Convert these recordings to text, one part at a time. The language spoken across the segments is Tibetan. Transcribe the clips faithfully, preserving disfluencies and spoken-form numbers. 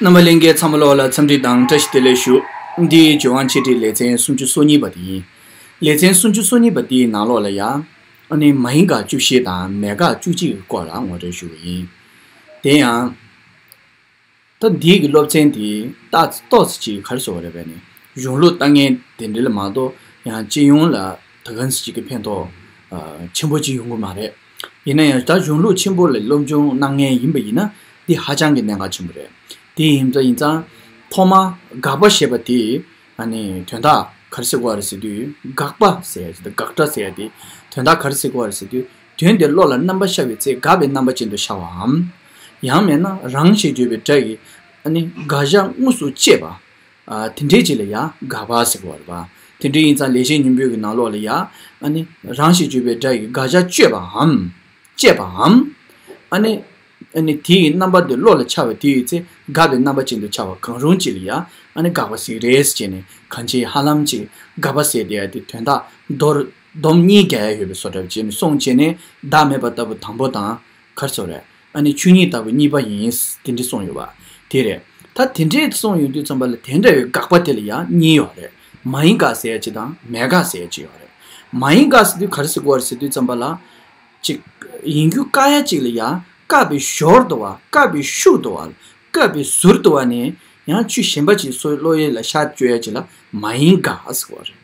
རྣམ་པ་ལྷན་རྒྱས་ཚང་མ་ལོག་ལ་འཚམས་འདྲི་དང་བཀྲ་ཤིས་བདེ་ལེགས་ཞུ། འདི་ལྗོན་དབང་འཆད་ཁྲིད་ལེ་ཚན་སུམ་ཅུ་སོ་གཉིས་པ་དེ་ཡིན། ལེ་ཚན་སུམ་ཅུ་སོ་གཉིས་པ་དེའི་ནང་ལོགས་ལ་ཡ། ཨ་ནི་མ་ཡིན་དགག་བཅུ་བཞི་དང་མེད་དགག་བཅུ་གཅིག་གི་སྐོར་ལ་ངོ་སྤྲོད་ཞུ་གི་ཡིན། དེ་ཡང་། ད་འདིའི་གི་སློབ་ཚན་འདི་ཏོག་ཙམ་ཅིག་ག་རེ་ཟེར་དགོས་རེད་པས་ནི། གཞུང་ལུགས་ལྟ་ངན་དེ་འདྲ་ལ་མ་གཏོགས་ཡང་སྤྱི་ཡོངས་ལ་ད་ག་ནང་བཞིན་ཅིག་གི་ཕན་ཐོགས་ཆེན་པོ་ཅིག་ཡོང་གི་མ་རེད། ཡིན་ན་ཡང་ད་གཞུང་ལུགས་ཆེན་པོ་ལ་སློབ་སྦྱོང་གནང་མཁན་ཡིན་པ་ཡིན་ན་འདི་ཧ་ཅང་གི་གནད་འགག་ཆེན་པོ་རེད། དེ་ཡིན་ཙང་ཡིན་ཙང་ཐོག་མར་དགག་པ་ཞེས་པ་དེ། ཨ་ནི་དོན་དག་ག་རེ་ཟེར་དགོས་རེད་ཟེར་དུས་དགག་པ་ཟེར་ཡ་ཅིག་དང་དགག་སྒྲ་ཟེར་ཡ་དེ་དོན་དག་ག་རེ་ཟེར་དགོས་རེད་ཟེར་དུས། དོན་དེ་བློ་ལ་རྣམ་པར་ཤར་བའི་ཚེ་དགག་པའི་རྣམ་པ་ཅན་དུ་ཤར་བའམ། ཡང་མིན་ན་རང་ཞེས་བརྗོད་པའི་སྒྲ་ཡི་ཨ་ནི་དགག་བྱ་དངོས་སུ་བཅད་པ། ཨ་དེ་འདྲའི་ཅིག་ལ་ཡང་དགག་པ་ཟེར་དགོས་རེད་པ། དེ་འདྲའི་ཡིན་ཙང་ལེགས་བཤད་སྙིང་པོའི་གི་ནང་ལོགས་ལ་ཡང་ཨ་ནི་རང་ཞེས་བརྗོད་པའི་སྒྲ་ཡི་དགག་བྱ་གཅོད་པའམ། བཅད་པའམ། ཨ་ནི། ཨ་ནི་དེ་ཡི་རྣམ་པ་དེ་བློ་ལ་འཆར་བ་དེ་ཡི་ཚེ་དགག་པའི་རྣམ་པ་ཅན་དུ་འཆར་བ་གང་རུང་ཅིག་ལ་ཡང་ཨ་ནི་དགག་པ་ཟེར་གི་རེད་ཟེར་བྱས་ནས་གང་ཅི་ཧ་ལམ་ཅིག་དགག་པ་ཟེར་དེ་ཡ་དེ་དོན་དག་མདོར་སྡོམ་གཉིས་རྒྱག་ཡ་ཡོད་པའི་བཟོ་འདྲ་བྱས་ནས་གསུངས་བྱས་ནས་བདག་མེད་པ་ལྟ་བུ་དང་པོ་དང་ག་རེ་ཟེར་རེད། ཨ་ནི་ཆོས་ཉིད་ལྟ་བུ་གཉིས་པ་ཡིན། དེ་འདྲ་གསུངས་ཡོད་པ་དེ་རེད། ད་དེ་འདྲས་གསུངས་ཡོང་དུས་ཙམ་པ་ལ་དེ་འདྲ་བའི་དགག་པ་དེ་ལ་ཡང་གཉིས་ཡོད་རེད། མ་ཡིན་དགག་ཟེར་ཡ་གཅིག་དང་མེད་དགག་ཟེར་ཡ་གཅིག་ཡོད་རེད། མ་ཡིན་དགག་ཟེར་དུས་ག་རེ་ཟེར་དགོས་རེད་ཟེར་དུས་ཙམ་པ་ལ། ཅིག་ཡིན་རྒྱུ་བཀག་ཡ་གཅིག་ལ་ཡང་བཀག་པའི་ཞོར་དུ་བ་བཀག་པའི་ཤུགས་དུ་བ་བཀག་པའི་ཟུར་དུ་བ་ནས་ཡང་ཆོས་གཞན་པ་ཅིག་སོ་བློ་ཡུལ་ལ་ཤར་བཅུག་ཡ་ཅིག་ལ་མ་ཡིན་དགག་ཟེར་བ་རེད།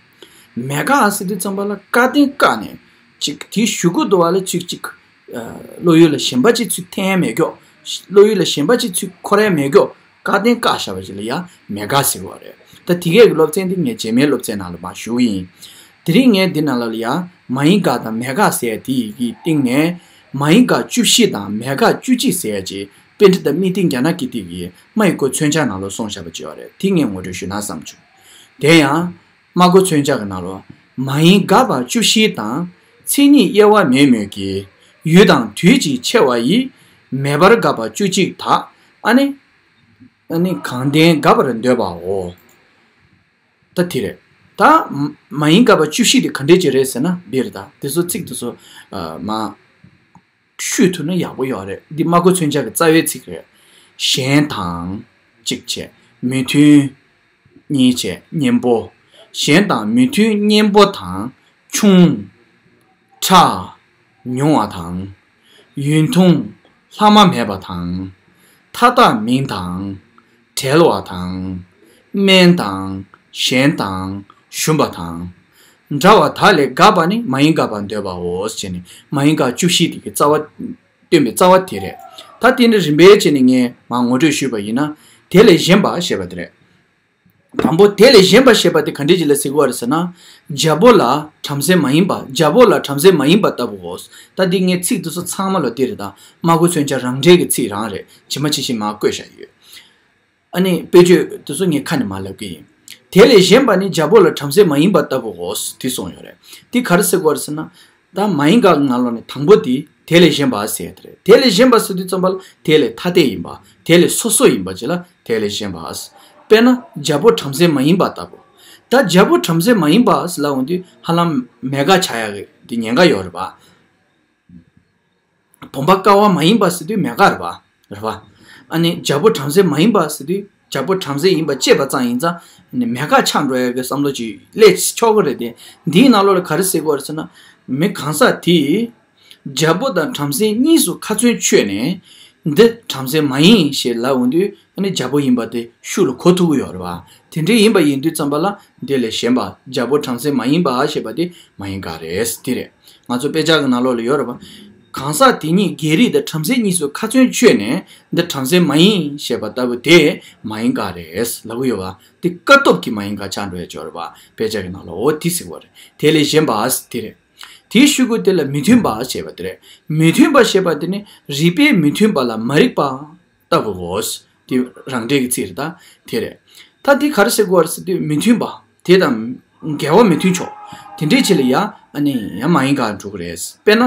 མེད་དགག་ཟེར་དུས་ཙམ་པ་ལ་བཀག་བསྟན་བཀག་ནས་ཅིག་དེའི་གཞུག་གུ་དུ་བ་ལ་ཚིག་ཅིག་བློ་ཡུལ་ལ་གཞན་པ་ཅིག་ཚུར་འཐེན་ཡ་མེད་ཀྱོག་བློ་ཡུལ་ལ་གཞན་པ་ཅིག་ཚུར་འཁོར་ཡ་མེད་ཀྱོག་བཀག་བསྟན་བཀག་བཞག་པ་ཅིག་ལ་ཡང་མེད་དགག་ཟེར་བ་རེད། ད་དེ་གས་ཀྱི་སློབ་ཚན་འདི་ངས་རྗེས་མའི་སློབ་ཚན་ནང་ལ་མར་ཞུ་གི་ཡིན། དེ་རིང་ངས་འདི་ནང་ལ་ཡང་མ་ཡིན་དགག་དང་མེད་དགག་ཟེར་ཡ་དེ་ཡི་གི་སྟེང་ནས། མ་ཡིན་དགག་བཅུ་བཞི་དང་མེད་དགག་བཅུ་གཅིག་ཟེར་ཡ་ཅིག་པཎྜི་ཏ་སྨྲི་ལྡན་རྒྱ་ནག་གི་དེ་གི་སྨྲ་ཡི་གོ་མཚོན་བྱ་ནང་ལ་གསུངས་བཞག་པ་ཅིག་ཡོད་རེད། དེ་ངས་ངོ་སྤྲོད་ཞུ་ན་བསམ་བྱུང་། དེ་ཡང་། སྨྲ་སྒོ་མཚོན་བྱ་གི་ནང་ལོགས། མ་ཡིན་དགག་པ་བཅུ་བཞི་དང་། མཚན་ཉིད་དབྱེ་བ་མེད་མོད་ཀྱི། ཡུལ་དང་དུས་ཀྱི་ཕྱེ་བ་ཡིས། མེད་པར་དགག་པ་བཅུ་གཅིག་དག་ཨ་ནི། ཨ་ནི་གང་ལྡན་དགག་པར་འདོད་པའོ། ད་དེ་རེད། ད་མ་ཡིན་དགག་པ་བཅུ་བཞི་དེ་ག་འདྲས་ཅིག་རེད་ཟེར་ན་འདི་རེད། ད་དེ་ཚོ་ཚིག་དེ་ཚོ་མ། བཤུས་ཐུབ་ན་ཡག་པོ་ཡོད་རེད། འདི་སྨྲ་སྒོ་མཚོན་བྱ་གི་རྩ་བའི་ཚིག་རེད། གཞན་དང་། གཅིག་བྱས། མི་མཐུན། གཉིས་བྱས། གཉེན་པོ། གཞན་དང་མི་མཐུན་གཉེན་པོ་དང་། ཆུང་། ཕྲ། ཉུང་བ་དང་། ཡུན་ཐུང་། ལྷག་མ་མེད་པ་དང་། མཐའ་དག་མིན་དང་། བྲལ་བ་དང་། དམན་དང་། གཞན་དང་། ཞུམ་པ་དང་། འདྲ་བ་དག་ལས་དགག་པ་ནི་མ་ཡིན་དགག་པར་འདོད་པའོ་ཞེས་ནས་མ་ཡིན་དགག་བཅུ་བཞི་དེ་གི་རྩ་བ། སྟོན་པའི་རྩ་བ་དེ་རེད། ད་དེ་ནི་རིམ་པས་བྱས་ནས་ངས་མར་ངོ་སྤྲོད་ཞུས་པ་ཡིན་ན། དེ་ལས་གཞན་པ་ཞེས་པ་དེ་རེད། དང་པོ་དེ་ལས་གཞན་པ་ཞེས་པ་དེ་ག་འདྲས་ཅིག་ལ་ཟེར་གྱི་ཡོད་རེད་ཟེར་ན། རྒྱལ་པོ་ལ་བྲམ་ཟེ་མ་ཡིན་པ་རྒྱལ་པོ་ལ་བྲམ་ཟེ་མ་ཡིན་པ་ལྟ་བུའོ། ད་འདི་ངས་ཚིག་དེ་ཚོ་ཚང་མ་ལ་དེ་རེད། ད་སྨྲ་སྒོ་མཚོན་བྱ་རང་འགྲེལ་གྱི་ཚིག་རང་རེད། ཇི་མ་ཇི་བཞིན་མར་བཀོད་བཞག་ཡོད། ཨ་ནི་དཔེ་བརྗོད་དེ་ཚོ་ངས་ཁ་ནས་མར་ལབ་ཀྱི་ཡིན། དེ་ལས་གཞན་པ་ནི་རྒྱལ་པོ་ལ་བྲམ་ཟེ་མ་ཡིན་པ་ལྟ་བུའོ། དེ་གསུངས་ཡོད་རེད། དེ་ག་རེ་ཟེར་གྱི་ཡོད་རེད་ཟེར་ན། ད་མ་ཡིན་དགག་གི་ནང་ལོགས་ནས་དང་པོ་དེ་དེ་ལས་གཞན་པ་ཟེར་ཡ་དེ་རེད། དེ་ལས་གཞན་པ་ཟེར་དུས་ཙམ་པ་ལ་དེ་ལས་ཐ་དད་ཡིན་པ། དེ་ལས་སོ་སོ་ཡིན་པ་ཅིག་ལ་དེ་ལས་གཞན་པ། དཔེར་ན་རྒྱལ་པོ་བྲམ་ཟེ་མ་ཡིན་པ་ལྟ་བུ། ད་རྒྱལ་པོ་བྲམ་ཟེ་མ་ཡིན་པ་ཟེར་ལབ་འོང་དུས་ཧ་ལམ་མེད་དགག་ཆགས་ཡ་གི་དེ་ཉེན་ཁ་ཡོད་རེད་པ། བུམ་པ་ཀ་བ་མ་ཡིན་པ་ཟེར་དུས་མེད་དགག་རེད་པ། རེད་པ། ཨ་ནི་རྒྱལ་པོ་བྲམ་ཟེ་མ་ཡིན་པ་ཟེར་དུས་རྒྱལ་པོ་བྲམ་ཟེ་ཡིན་པ་བཅད་པ་ཙམ་ཡིན་ཙང་ནི་མེད་དགག་ཆགས་འགྲོ་ཡ་གི་བསམ་བློ་ཅིག་སླེབས་ཆོག་གི་རེད་དེ། འདིའི་ནང་ལོགས་ལ་ག་རེ་ཟེར་གྱི་ཡོད་རེད་ཟེར་ན། མི་གང་ཟག་དེས་རྒྱལ་པོ་དང་བྲམ་ཟེ་གཉིས་སུ་ཁ་ཚོན་ཆོད་ནས་འདི་བྲམ་ཟེ་མ་ཡིན་ཞེས་ལབ་འོང་དུས་ཨ་ནི་རྒྱལ་པོ་ཡིན་པ་དེ་ཤུགས་ལ་གོ་ཐུབ་ཀྱི་ཡོད་རེད་པ། དེ་འདྲ་ཡིན་པ་ཡིན་དུས་ཙམ་པ་ལ་དེ་ལས་གཞན་པ་རྒྱལ་པོ་བྲམ་ཟེ་མ་ཡིན་པ་ཞེས་པ་དེ་མ་ཡིན་དགག་རེད། དེ་རེད། ང་ཚོ་དཔེ་ཆ་གི་ནང་ལོགས་ལ་ཡོད་རེད་པ། གང་ཟག་དེ་ཉིད་རྒྱལ་རིགས་དང་བྲམ་ཟེ་གཉིས་སུ་ཁ་ཚོན་ཆོད་ནས་འདི་བྲམ་ཟེ་མ་ཡིན་ཞེས་པ་ལྟ་བུ་དེ་མ་ཡིན་དགག་རེད་ལབ་ཀྱི་ཡོད་པ། དེ་དཀའ་སྟོབས་ཀྱིས་མ་ཡིན་དགག་ཆགས་འགྲོ་ཡ་ཅིག་ཡོད་རེད་པ། དཔེ་ཆ་གི་ནང་ལ་འོ་དེ་ཟེར་བ་རེད། དེ་ལས་གཞན་པ་དེ་རེད། དེའི་ཤུལ་གུ་དེ་ལ་མི་མཐུན་པ་ཞེས་པ་དེ་རེད། མི་མཐུན་པ་ཞེས་པ་དེ་ནི་རིགས་པས་མི་མཐུན་པ་ལ་མ་རིག་པ་ལྟ་བུའོ། དེ་རང་འགྲེལ་གྱི་ཚིག་རེད་ད། དེ་རེད། ད་འདི་ག་རེ་ཟེར་དགོས་རེད་ཟེར་དུས་མི་མཐུན་པ། དེ་དང་འགལ་བ་མི་མཐུན་ཕྱོགས། དེ་འདྲའི་ཆེད་ལ་ཡ་ཨ་ནི་ཡང་མ་ཡིན་དགག་འགྲོ་གི་རེད། དཔེར་ན།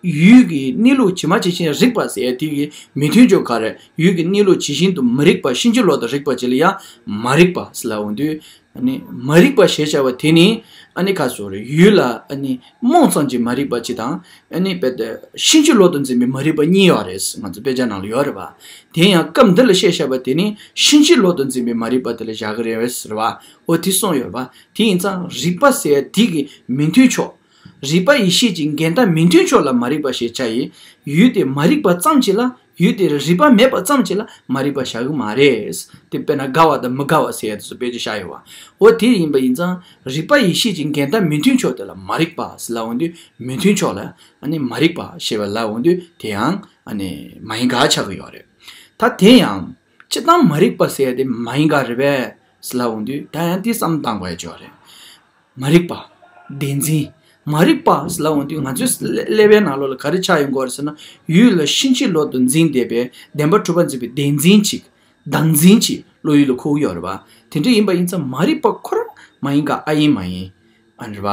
ཡུལ་གྱི་གནས་ལུགས་ཇི་མ་ཇི་བཞིན་རིག་པ་ཟེར་ཡ་དེ་གི་མི་མཐུན་ཕྱོགས་ག་རེ། ཡུལ་གྱི་གནས་ལུགས་ཇི་བཞིན་དུ་མི་རིག་པ། ཕྱིན་ཅི་ལོག་ཏུ་རིག་པ་ཅིག་ལ་ཡང་མ་རིག་པ་ཟེར་ལབ་འོང་དུས། ཨ་ནི་མ་རིག་པ་ཞེས་བྱ་བ་དེ་ནི་ཨ་ནི་ག་ཟེར་རེད། ཡུལ་ལ་ཨ་ནི་རྨོངས་ཙམ་གྱི་མ་རིག་པ་ཅིག་དང་། ཨ་ནི་རྦད་དེ་ཕྱིན་ཅི་ལོག་ཏུ་འཛིན་པའི་མ་རིག་པ་གཉིས་ཡོད་རེད། ང་ཚོ་དཔེ་ཆ་ནང་ལ་ཡོད་རེད་པ། དེ་ཡང་སྐབས་འདི་ལ་བཤད་བྱ་བ་དེ་ནི་ཕྱིན་ཅི་ལོག་ཏུ་འཛིན་པའི་མ་རིག་པ་དེ་ལ་བཞག་གི་རེད་ཟེར་བ། འོ་དེ་གསུངས་ཡོད་རེད་པ། དེ་ཡིན་ཙང་རིག་པ་ཟེར་ཡ་དེ་གི་མི་མཐུན་ཕྱོགས། རིག་པ་ཡེ་ཤེས་ཀྱི་འགལ་ཟླ་མི་མཐུན་ཕྱོགས་ལ་མ་རིག་པ་ཞེས་བྱ་ཡི། ཡུལ་དེ་མ་རིག་པ་ཙམ་གྱིས་ལ། ཡུལ་དེར་རིག་པ་མེད་པ་ཙམ་གྱིས་ལ་མ་རིག་པ་བཞག་གི་མ་རེད། དེ་དཔེར་ན་དགའ་བ་དང་མི་དགའ་བ་ཟེར་ཡ་དེ་ཚོ་དཔེ་ཆ་བཞག་ཡོད་པ། འོ་དེ་ཡིན་པ་ཡིན་ཙང་རིག་པ་ཡེ་ཤེས་ཀྱི་འགལ་ཟླ་མི་མཐུན་ཕྱོགས་དེ་ལ་མ་རིག་པ་ཟེར་ལབ་འོང་དུས། མི་མཐུན་ཕྱོགས་ལ་ཨ་ནི་མ་རིག་པ་ཞེས་པ་ལབ་འོང་དུས། དེ་ཡང་ཨ་ནི་མ་ཡིན་ག་ཆགས་ཀྱི་ཡོད་རེད། ད་དེ་ཡང་སྤྱིར་བཏང་མ་རིག་པ་ཟེར་ཡ་དེ་མ་ཡིན་ག་རེད་པས་ཟེར་ལབ་འོང་དུས། ད་ཡང་དེ་བསམ་བློ་བཏང་དགོས་ཡ་ཅིག་ཡོད་རེད། མ་རིག་པ། བདེན་འཛིན། མ་རིག་པ་ཟེར་ལབ་འོང་དུས། ང་ཚོའི་ཀླད་པའི་ནང་ལོགས་ལ་ག་རེ་ཆགས་ཡོང་གི་ཡོད་རེད་ཟེར་ན། ཡུལ་ལ་ཕྱིན་ཅི་ལོག་ཏུ་འཛིན་བསྡད་པའི་བདེན་པར་གྲུབ་པར་འཛིན་པའི་བདེན་འཛིན་ཅིག་བདག་འཛིན་ཅིག་བློ་ཡུལ་ལ་འཁོར་གྱི་ཡོད་རེད་པ། དེ་འདྲ་ཡིན་པ་ཡིན་ཙང་མ་རིག་པ་ཁོ་རང་མ་ཡིན་ག་ཨ་ཡིན་མ་ཡིན། ཨ་རེད་པ།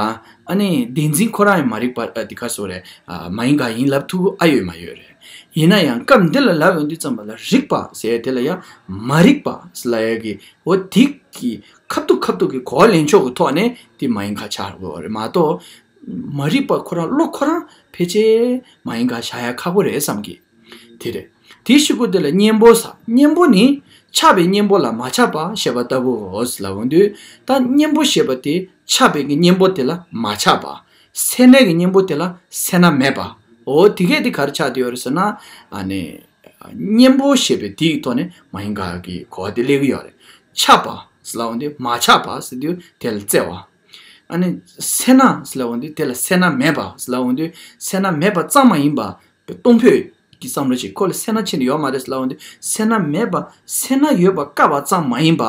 ཨ་ནི་བདེན་འཛིན་ཁོ་རང་ཡང་མ་རིག་པ། ཨ་དེ་ག་ཟེར་རེད། ཨ་མ་ཡིན་ག་ཡིན་ལབ་ཐུབ་ཨ་ཡོད་མ་ཡོད་རེད། ཡིན་ན་ཡང་སྐབས་འདི་ལ་ལབ་ཡོང་དུས་ཙམ་པ་ལ་རིག་པ་ཟེར་དེ་ལ་ཡང་མ་རིག་པ་ཟེར་ལབ་ཡ་གི། འོ་དེ་གི་ཁ་ཐུག་ཁ་ཐུག་གི་གོ་བ་ལེན་ཕྱོགས་ཀྱི་ཐོག་ནས་དེ་མ་ཡིན་ག་ཆགས་དགོས་རེད་མ་གཏོགས། མ་རིག་པ་ཁོ་རང་བློ་ཁོ་རང་ཕལ་ཆེར་མ་ཡིན་ག་བཞག་ཡ་ཁག་པོ་རེད་བསམ་གི། དེ་རེད། དེའི་གཞུག་གུ་དེ་ལ་གཉེན་པོ་ཟེར། གཉེན་པོ་ནི་ཆགས་པའི་གཉེན་པོ་ལ་མ་ཆགས་པ་ཞེས་པ་ལྟ་བུའོ་ཟེར་ལབ་འོང་དུས། ད་གཉེན་པོ་ཞེས་པ་དེ་ཆགས་པའི་གི་གཉེན་པོ་དེ་ལ་མ་ཆགས་པ། སེར་སྣའི་གི་གཉེན་པོ་དེ་ལ་སེར་སྣ་མེད་པ། འོ་དེ་གས་དེ་ག་རེ་ཆགས་བསྡད་ཡོད་རེད་ཟེར་ན། ཨ་ནི་གཉེན་པོ་ཞེས་པའི་དེ་ཡི་ཐོག་ནས་མ་ཡིན་ག་གི་གོ་བ་དེ་སླེབས་ཀྱི་ཡོད་རེད། ཆགས་པ་ཟེར་ལབ་འོང་དུས། མ་ཆགས་པ་ཟེར་དུས་དེ་ལ་བརྩེ་བ། ཨ་ནི་སེར་སྣ་ཟེར་ལབ་འོང་དུས་དེ་ལ་སེར་སྣ་མེད་པ་ཟེར་ལབ་འོང་དུས། སེར་སྣ་མེད་པ་ཙམ་མ་ཡིན་པ། གཏོང་ཕོད་ཀྱི་བསམ་བློ་ཅིག་ཁོ་ལ་སེར་སྣ་ཕྱིན་ནས་ཡོད་མ་རེད་ཟེར་ལབ་འོང་དུས། སེར་སྣ་མེད་པ། སེར་སྣ་ཡོད་པ་བཀག་པ་ཙམ་མ་ཡིན་པ།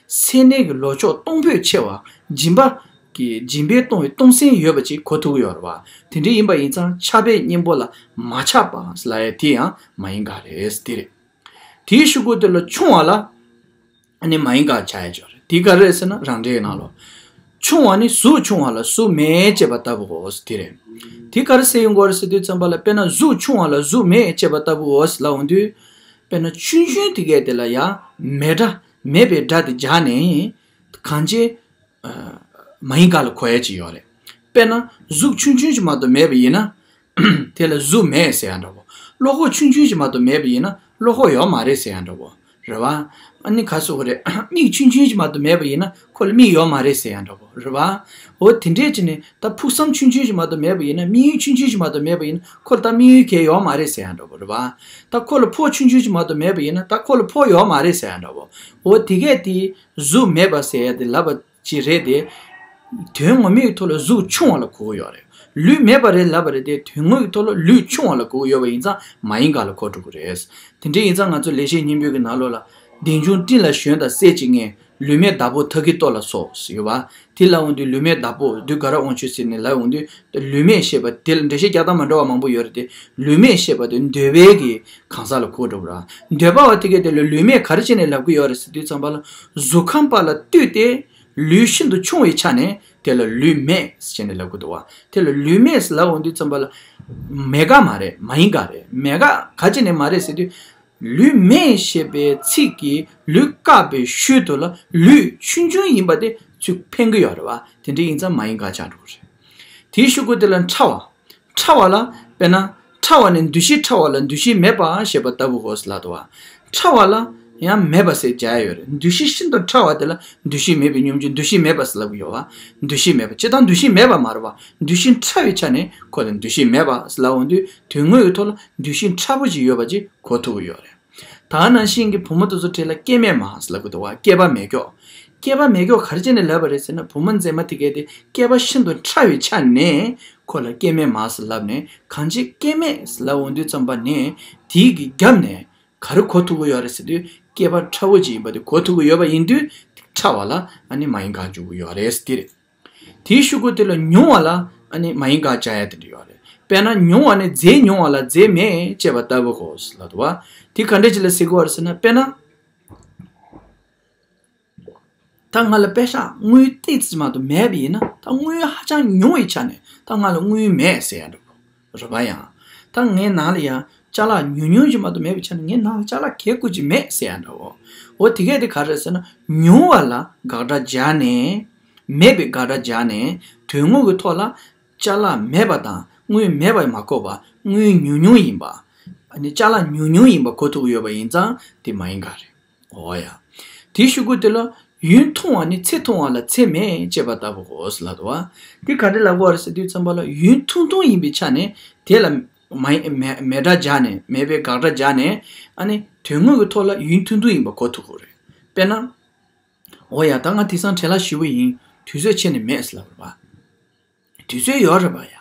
སེར་སྣའི་གི་ལོག་ཕྱོགས་གཏོང་ཕོད་ཆེ་བ། སྦྱིན་པ་གི་སྦྱིན་པས་གཏོང་བའི་གཏོང་སེམས་ཡོད་པ་ཅིག་གོ་ཐུབ་ཀྱི་ཡོད་རེད་པ། དེ་འདྲ་ཡིན་པ་ཡིན་ཙང་ཆགས་པའི་གཉེན་པོ་ལ་མ་ཆགས་པ་ཟེར་ལབ་ཡ་དེ་ཡང་མ་ཡིན་ག་རེད། དེ་རེད། དེའི་གཞུག་གུ་དེ་ལ་ཆུང་བ་ལ། ཨ་ནི་མ་ཡིན་ག་ཆགས་ཡ་ཅིག་ཡོད་རེད། དེ་ག་རེ་རེད་ཟེར་ན་རང་འགྲེལ་ནང་ལ། ཆུང་བ་ནི་གཟུགས་ཆུང་བ་ལ་གཟུགས་མེད་ཅེས་པ་ལྟ་བུའོ་ཟེར་དེ་རེད། དེ་ག་རེ་ཟེར་ཡོང་གི་ཡོད་རེད་ཟེར་དུས་ཙམ་པ་ལ། དཔེར་ན་གཟུགས་ཆུང་བ་ལ་གཟུགས་མེད་ཅེས་པ་ལྟ་བུའོ་ཟེར་ལབ་འོང་དུས། དཔེར་ན་ཆུང་ཆུང་དེ་གས་དེ་ལ་ཡང་མེད་སྒྲ། མེད་པའི་སྒྲ་དེ་སྦྱར་ནས་གང་ཅི། ཨ། མ་ཡིན་ག་ལ་གོ་ཡ་ཅིག་ཡོད་རེད། དཔེར་ན་གཟུགས་ཆུང་ཆུང་ཞིག་མ་གཏོགས་མེད་པ་ཡིན་ན། དེ་ལ་གཟུགས་མེད་ཟེར་ཡ་འདྲ་བོ། བློ་ཁོག་ཆུང་ཆུང་ཞིག་མ་གཏོགས་མེད་པ་ཡིན་ན་བློ་ཁོག་ཡོད་མ་རེད་ཟེར་ཡ་འདྲ་བོ། རེད་བ། ཨ་ནི་ག་ཟེར་དགོས་རེད། མིག་ཆུང་ཆུང་ཞིག་མ་གཏོགས་མེད་པ་ཡིན་ན་ཁོ་ལ་མིག་ཡོད་མ་རེད་ཟེར་ཡ་འདྲ་བོ། རེད་བ། འོ་དེ་འདྲས་ཅིག་ནས་ད་ཕུགས་བསམ་ཆུང་ཆུང་ཞིག་མ་གཏོགས་མེད་པ་ཡིན་ན། དམིགས་ཡུལ་ཆུང་ཆུང་ཞིག་མ་གཏོགས་མེད་པ་ཡིན་ན་ཁོ་ལ་ད་དམིགས་ཡུལ་གང་ཡང་ཡོད་མ་རེད་ཟེར་ཡ་འདྲ་བོ། རེད་བ། ད་ཁོ་ལ་ཕོ་ཆུང་ཆུང་ཞིག་མ་གཏོགས་མེད་པ་ཡིན་ན་ད་ཁོ་ལ་ཕོ་ཡོད་མ་རེད་ཟེར་ཡ་འདྲ་བོ། འོ་དེ་གས་དེ་གཟུགས་མེད་པ་ཟེར་ཡ་དེ་ལབ་པ་ཅིག་རེད་དེ། དོན་ངོ་མའི་ཐོག་ལ་གཟུགས་ཆུང་བ་ལ་གོ་གི་ཡོད་རེད། ལུས་མེད་པ་རེད་ལབ་པ་རེད་དེ། དོན་དངོས་ཀྱི་ཐོག་ལ་ལུས་ཆུང་བ་ལ་གོ་གི་ཡོད་པ་ཡིན་ཙང་མ་ཡིན་ག་ལ་གོ་འགྲོ་གི་རེད། དེ་འདྲ་ཡིན་ཙང་ང་ཚོ་ལེགས་བཤད་སྙིང་པོ་གི་ནང་ལོགས་ལ། བདེ་འབྱུང་སྤྲིན་ལ་ཞོན་དང་སྲེད་ཀྱི་ངད། ལུས་མེད་བདག་པོ་ཐབས་ཀྱིས་གཏོར་ལ་སོགས་ཡོད་པ། དེ་ལབ་འོང་དུས་ལུས་མེད་བདག་པོ་བདུད་དགའ་རབ་དབང་ཕྱུག་ཟེར་ནས་ལབ་འོང་དུས། ལུས་མེད་ཞེས་པ་དེ་ལ་འགྲེལ་བཤད་རྒྱག་སྟངས་མ་འདྲ་བ་མང་པོ་ཡོད་རེད་དེ། ལུས་མེད་ཞེས་པ་དེ་འདོད་པའི་གི་གང་ཟག་ལ་གོ་འགྲོ་གི་རེད། འདོད་པ་བ་དེ་གས་དེ་ལ་ལུས་མེད་ག་རེ་བྱས་ནས་ལབ་ཀྱི་ཡོད་རེད་ཟེར་དུས་ཙམ་པ་ལ། གཟུགས་ཁམས་པ་ལ་ལྟོས་ཏེ། ལུས་ཤིན་ཏུ་ཆུང་བའི་ཆ་ནས་དེ་ལ་ལུས་མེད་ཟེར་ནས་ལབ་ཀྱི་འདུག་བ། དེ་ལ་ལུས་མེད་ཟེར་ལབ་འོང་དུས་ཙམ་པ་ལ། མེད་ག་མ་རེད། མ་ཡིན་ག་རེད། མེད་ག་ག་ཅི་ནས་མ་རེད་ཟེར་དུས། ལུས་མེད་ཞེས་པའི་ཚིག་གིས་ལུས་བཀག་པའི་ཤུལ་དུ་ལ་ལུས་ཆུང་ཆུང་ཡིན་པ་དེ་ཚུར་འཕེན་གྱི་ཡོད་རེད་བ། དེ་འདྲ་ཡིན་ཙང་མ་ཡིན་ག་ཆགས་འགྲོ་གི་རེད། དེའི་གཞུག་གུ་དེ་ལ་ཕྲ་བ། ཕྲ་བ་ལ་དཔེར་ན། ཕྲ་བ་ནི་འདུ་ཤེས་ཕྲ་བ་ལ་འདུ་ཤེས་མེད་པ་ཞེས་པ་ལྟ་བུའོ་ཟེར་ལབ་འདུག་བ། ཕྲ་བ་ལ་ཡང་མེད་པ་ཟེར་བྱ་ཡ་ཡོད་རེད། འདུ་ཤེས་ཤིན་ཏུ་ཕྲ་བ་དེ་ལ་འདུ་ཤེས་མེད་པའི་སྙོམས་འཇུག་འདུ་ཤེས་མེད་པ་ཟེར་ལབ་ཀྱི་ཡོད་བ། འདུ་ཤེས་མེད་པ་ཇི་ལྟར་འདུ་ཤེས་མེད་པ་མ་རེད་བ། འདུ་ཤེས་ཕྲ་བའི་ཆ་ནས་ཁོ་ལ་འདུ་ཤེས་མེད་པ་ཟེར་ལབ་འོང་དུས་དོན་དངོས་ཀྱི་ཐོག་ལ་འདུ་ཤེས་ཕྲ་པོ་ཅིག་ཡོད་པ་ཅིག་གོ་ཐུབ་ཀྱི་ཡོད་རེད། ད་ནང་བཞིན་གྱི་བུ་མོ་དེ་ཚོ་གྲས་ལ་སྐྱེ་མེད་མ་ཟེར་ལབ་ཀྱི་འདུག་བ། སྐྱེས་པ་མེད་སྐྱོ། སྐྱེས་པ་མེད་སྐྱོ་ག་རེ་བྱས་ནས་ལབ་པ་རེད་ཟེར་ན། བུ་མོ་མཛེས་མ་དེ་གས་དེ་སྐྱེས་པ་ཤིན་ཏུ་ཕྲ་བའི་ཆ་ནས་ཁོ་ལ་སྐྱེ་མེད་མ་ཟེར་ལབ་ནས། གང་ཅི་སྐྱེ་མེད་ཟེར་ལབ་འོང་དུས་ཙམ་པ་ནས་དེའི་གི་རྒྱབ་ནས་ག་རེ་གོ་ཐུབ་ཀྱི་ཡོད་རེད་ཟེར་དུས། སྐྱེས་པ་ཕྲ་བོ་ཅིག་ཡིན་པ་དེ་གོ་ཐུབ་ཀྱི་ཡོད་པ་ཡིན་དུས། ཕྲ་བ་ལ་ཨ་ནི་མ་ཡིན་ག་འཇུག་གི་ཡོད་རེད་དེ་རེད། དེའི་གཞུག་གུ་དེ་ལ་ཉུང་བ་ལ་ཨ་ནི་མ་ཡིན་ག་བྱ་ཡ་དེ་འདྲ་ཡོད་རེད། དཔེར་ན་ཉུང་བ་ནི་རྫས་ཉུང་བ་ལ་རྫས་མེད་ཅེས་པ་ལྟ་བུའོ་ཟེར་ལབ་འདུག་བ། དེ་ག་འདྲ་ཅིག་ལ་ཟེར་གྱི་ཡོད་རེད་ཟེར་ན། དཔེར་ན། ད་ང་ལ་པེ་ཤག་དངུལ་ཏོག་ཙམ་མ་གཏོགས་མེད་པ་ཡིན་ན། ད་དངུལ་ཧ་ཅང་ཉུང་བའི་ཆ་ནས་ད་ང་ལ་དངུལ་མེད་ཟེར་ཡ་འདྲ་བོ་རེད་པ། ཡང་ ད་ངའི་ནང་ལ་ཡང་ཅ་ལག་ཉུང་ཉུང་ཞིག་མ་གཏོགས་མེད་པའི་ཆ་ནས་ངའི་ནང་ལ་ཅ་ལག་གས་དགུ་ཅིག་མེད་ཟེར་ཡ་འདྲ་བོ། འོ་དེ་གས་དེ་ག་རེ་ཟེར་ན་ཉུང་བ་ལ་དགག་སྒྲ་སྦྱར་ནས། མེད་པའི་དགག་སྒྲ་སྦྱར་ནས་དོན་དངོས་ཀྱི་ཐོག་ལ་ཅ་ལག་མེད་པ་དང་དངུལ་མེད་པ་མ་གོ་བར་དངུལ་ཉུང་ཉུང་ཡིན་པ། ཨ་ནི་ཅ་ལག་ཉུང་ཉུང་ཡིན་པ་གོ་ཐུབ་ཀྱི་ཡོད་པ་ཡིན་ཙང་དེ་མ་ཡིན་ག་རེད། འོ་ཡ། དེའི་གཞུག་གུ་དེ་ལ་ཡུན་ཐུང་བ་ནི་ཚེ་ཐུང་བ་ལ་ཚེ་མེད་ཅེས་པ་ལྟ་བུའོ་ལབ་འདུག་བ། འདི་ག་འདྲ་ལབ་དགོས་རེད་ཟེར་དུས་ཙམ་པ་ལ་ཡུན་ཐུང་ཐུང་ཡིན་པའི་ཆ་ནས་དེ་ལ་མ་མེད་མེད་སྒྲ་སྦྱར་ནས་མེད་པའི་དགག་སྒྲ་སྦྱར་ནས་ཨ་ནི་དོན་དངོས་ཀྱི་ཐོག་ལ་ཡུན་ཐུང་ཐུང་ཡིན་པ་གོ་ཐུབ་དགོས་རེད། དཔེར་ན། འོ་ཡ་ད་ང་དེང་སང་བྲེལ་བ་ཞེ་པོ་ཡིན། དུས་ཚོད་ཁྱེད་ནས་མེད་ལབ་རེད་པ། དུས་ཚོད་ཡོད་རེད་པ་ཡ།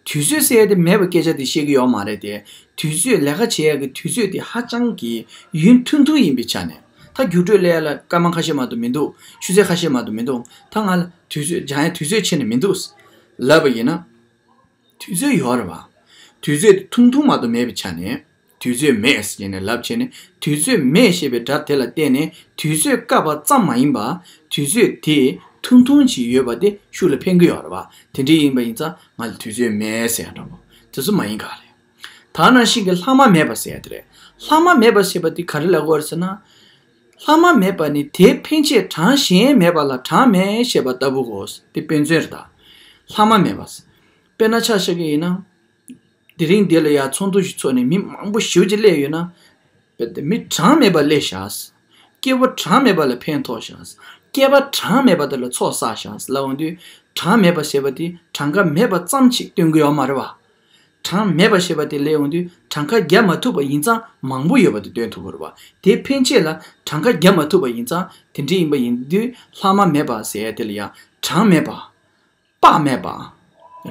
དུས་ཚོད་ཟེར་ཡ་དེ་མེད་པ་སྐད་ཆ་དེ་བཤད་ཀྱི་ཡོད་མ་རེད་དེ། དུས་ཚོད་ལས་ཀ་བྱེད་ཡ་གི་དུས་ཚོད་དེ་ཧ་ཅང་གི་ཡུན་ཐུང་ཐུང་ཡིན་པའི་ཆ་ནས། ད་རྒྱུགས་སྤྲོད་ལས་ཡ་ལ་སྐར་མ་ཁ་ཤས་མ་གཏོགས་མི་འདུག་ཆུ་ཚོད་ཁ་ཤས་མ་གཏོགས་མི་འདུག་ད་ང་ལ་དུས་ཚོད་སྦྱང་ཡ་དུས་ཚོད་ཁྱེད་ནས་མི་འདུག་ལབ་པ་ཡིན་ན། དུས་ཚོད་ཡོད་རེད་བ། དུས་ཚོད་དེ་ཐུང་ཐུང་མ་གཏོགས་མེད་པའི་ཆ་ནས། དུས་ཚོད་མེད་ཟེར་ནས་ལབ་བྱས་ནས་དུས་ཚོད་མེད་ཞེས་པའི་སྒྲ་དེ་ལ་བརྟེན་ནས་དུས་ཚོད་བཀག་པ་ཙམ་མ་ཡིན་པ། དུས་ཚོད་དེ་ཐུང་ཐུང་ཅིག་ཡོད་པ་དེ་ཤུགས་ལ་ཕན་གྱི་ཡོད་རེད་བ། དེ་འདྲ་ཡིན་པ་ཡིན་ཙང་ང་ལ་དུས་ཚོད་མེད་ཟེར་ཡ་འདྲ་པོ་དེ་ཚོ་མ་ཡིན་ག་རེད། ད་ནང་བཞིན་གྱི་ལྷག་མ་མེད་པ་ཟེར་ཡ་དེ་རེད། ལྷག་མ་མེད་པ་ཟེར་བ་དེ་ག་རེ་ལབ་དགོས་རེད་ཟེར་ན། ལྷག་མ་མེད་པ་ནི་དེའི་ཕན་ཆད་གྲངས་གཞན་མེད་པ་ལ་གྲངས་མེད་ཞེས་པ་ལྟ་བུའོ། དེ་དཔེ་མཚོན་རེད་ད། ལྷག་མ་མེད་པ། དཔེར་ན་ཆ་བཞག་གི་ཡིན་ན། དེ་རིང་འདི་ལ་ཡ་ཚོགས་འདུ་ཞིག་ཚོགས་ནས་མི་མང་པོ་ཞེ་པོ་ཅིག་སླེབས་ཡོད་ན། རྦད་དེ་མི་གྲངས་མེད་པ་སླེབས་ཤག་སྐྱེ་བོ་གྲངས་མེད་པ་ལ་ཕན་ཐོགས་ཤག་སྐྱེས་པ་གྲངས་མེད་པ་དེ་ལ་ཚོགས་བསགས་ཤག་ལབ་འོང་དུས་གྲངས་མེད་པ་ཟེར་བ་དེ་གྲངས་ཀ་མེད་པ་ཙམ་ཞིག་སྟོན་གྱི་ཡོད་མ་རེད་བ། གྲངས་མེད་པ་ཞེས་པ་དེ་སླེབས་འོང་དུས་གྲངས་ཀ་བརྒྱབ་མ་ཐུབ་པ་ཡིན་ཙང་མང་པོ་ཡོད་པ་དེ་སྟོན་ཐུབ་ཀྱི་རེད་བ། དེའི་ཕན་ཆད་ལ་གྲངས་ཀ་བརྒྱབ་མ་ཐུབ་པ་ཡིན་ཙང་དེ་འདྲ་ཡིན་པ་ཡིན་དུས་ལྷག་མ་མེད་པ་ཟེར་ཡ་དེ་ལ་ཡང་གྲངས་མེད་པ། དཔག་མེད་པ།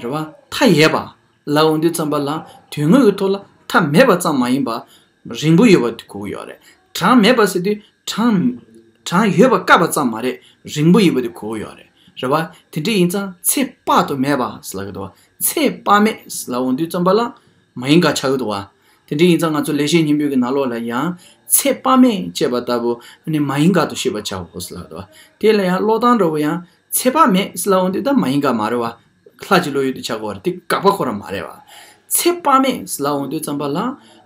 རེད་བ། མཐའ་ཡས་པ། ལབ་འོང་དུས་ཙམ་པ་ལ་དོན་དངོས་ཀྱི་ཐོག་ལ་མཐའ་མེད་པ་ཙམ་མ་ཡིན་པ། རིང་པོ་ཡོད་པ་དེ་གོ་གི་ཡོད་རེད། གྲངས་མེད་པ་ཟེར་དུས་གྲངས། གྲངས་ཡོད་པ་བཀག་པ་ཙམ་མ་རེད། རིང་པོ་ཡོད་པ་དེ་གོ་གི་ཡོད་རེད། རེད་བ། དེ་འདྲ་ཡིན་ཙང་ཚེ་དཔག་ཏུ་མེད་པ་ཟེར་ལབ་ཀྱི་འདུག་བ། ཚེ་དཔག་མེད་ཟེར་ལབ་འོང་དུས་ཙམ་པ་ལ་མ་ཡིན་ག་ཆགས་ཀྱི་འདུག་བ། དེ་འདྲ་ཡིན་ཙང་ང་ཚོ་ལེགས་བཤད་སྙིང་པོའི་གི་ནང་ལོགས་ལ་ཡང་ཚེ་དཔག་མེད་ཅེས་པ་ལྟ་བུ་ནི་མ་ཡིན་ག་དུ་ཤེས་པར་བྱའོ་ཟེར་ལབ་ཀྱི་འདུག་བ། དེ་ལ་ཡང་ཀློག་སྟངས་འདྲ་བོ་ཡང་། ཚེ་དཔག་མེད་ཟེར་ལབ་འོང་དུས་ད་མ་ཡིན་ག་མ་རེད་བ། ལྷ་གཅིག་བློ་ཡུལ་དུ་ཆགས་དགོས་པ་རེད། དེ་དགག་པ་ཁོ་རང་མ་རེད་བ། ཚེ་དཔག་མེད་ཟེར་ལབ་འོང་དུས་ཙམ་པ་ལ་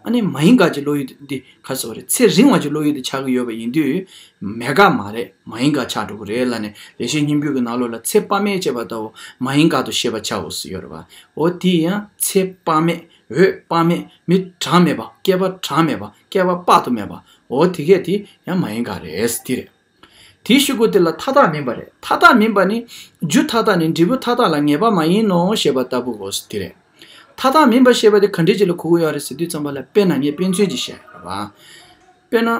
ཨ་ནི་མ་ཡིན་ག་གི་བློ་ཡུལ་དུ་འདི་ག་རེ་ཟེར་བ་རེད། ཚེ་རིང་བ་གི་བློ་ཡུལ་དུ་ཆགས་ཀྱི་ཡོད་པ་ཡིན་དུས་མེད་ག་མ་རེད། མ་ཡིན་ག་ཆགས་འགྲོ་གི་རེད་ལབ་ནས་ལེགས་བཤད་སྙིང་པོའི་གི་ནང་ལོགས་ལ་ཚེ་དཔག་མེད་ཅེས་པ་ལྟ་བུ་མ་ཡིན་ག་དུ་ཤེས་པར་བྱའོ་ཟེར་ཡོད་རེད་བ། འོ་དེ་ཡང་ཚེ་དཔག་མེད། འོད་དཔག་མེད། མི་གྲངས་མེད་པ། བསྐལ་པ་གྲངས་མེད་པ། བསྐལ་པ་དཔག་ཏུ་མེད་པ། འོ་དེ་གས་དེ་ཡང་མ་ཡིན་ག་རེད་དེ་རེད། དེའི་གཞུག་གུ་དེ་ལ་མཐའ་དག་མིན་པ་རེད། མཐའ་དག་མིན་པ་ནི་རྒྱུ་མཐའ་དག་ནི་འབྲས་བུ་མཐའ་དག་ལ་ངེས་པ་མ་ཡིན་ནོ་ཞེས་པ་ལྟ་བུའོ་དེ་རེད། མཐའ་དག་མིན་པ་ཞེས་པ་དེ་ག་འདྲས་ཅིག་ལ་གོ་གི་ཡོད་རེད་ཟེར་དུས་ཙམ་པ་ལ་དཔེར་ན་ངས་དཔེ་མཚོན་ཅིག་བཤད་ཡོད་རེད་བ། དཔེར་ན།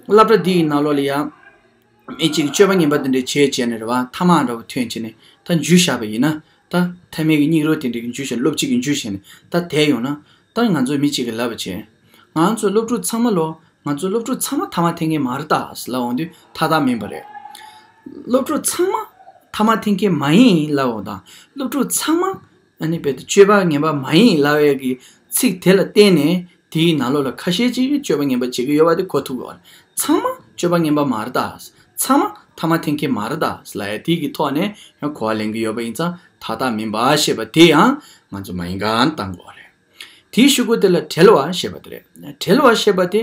སློབ་གྲྭ་འདི་ཡི་ནང་ལོགས་ལ་ཡང་། མི་གཅིག་གིས་སྤྱོད་པ་ངན་པ་དེ་འདྲས་བྱས་བྱས་ནས་རེད་བ། ཐ་མག་འདྲ་བོ་ཐོན་བྱས་ནས་ད་འཇུ་བཞག་པ་ཡིན་ན། ད་ཐ་མལ་གྱི་སྙིགས་རོ་དེ་འདྲས་ཀྱིས་འཇུ་བྱས་ནས་སློབ་ཕྱི་གིས་འཇུ་བྱས་ནས་ད་དེད་ཡོང་ན། ད་ང་ཚོ་མི་གཅིག་གིས་ལབ་པ་བྱས། ང་ཚོ་སློབ་ཕྲུག་ཚང་མ་ལོ། ང་ཚོ་སློབ་ཕྲུག་ཚང་མ་ཐ་མག་འཐེན་མཁན་མ་རེད་ད་ཟེར་ལབ་འོང་དུས་མཐའ་དག་མིན་པ་རེད། སློབ་ཕྲུག་ཚང་མ་ཐ་མག་འཐེན་མཁན་མ་ཡིན་ལབ་འོང་དང་། སློབ་ཕྲུག་ཚང་མ་ཨ་ནི་རྦད་དེ་སྤྱོད་པ་ངན་པ་མ་ཡིན་ལབ་ཡས་ཀྱི་ཚིག་དེ་ལ་བརྟེན་ནས་དེའི་ནང་ལོགས་ལ་ཁ་ཤས་ཅིག་གིས་སྤྱོད་པ་ངན་པ་བྱེད་ཀྱི་ཡོད་པ་དེ་གོ་ཐུབ་དགོས་པ་རེད། ཚང་མ་སྤྱོད་པ་ངན་པ་མ་རེད་ད། ཚང་མ་ཐ་མག་འཐེན་མཁན་མ་རེད་ད་ལབ་ཡས་དེ་གི་ཐོག་ནས་ཡང་གོ་བ་ལེན་གྱི་ཡོད་པ་ཡིན་ཙང་མཐའ་དག་མིན་པ་ཞེས་པ་དེ་ཡང་ང་ཚོ་མ་ཡིན་ག་བཏང་དགོས་པ་རེད། དེའི་གཞུག་གུ་དེ་ལ་བྲལ་བ་ཞེས་པ་དེ་རེད། བྲལ་བ་ཞེས་པ་དེ།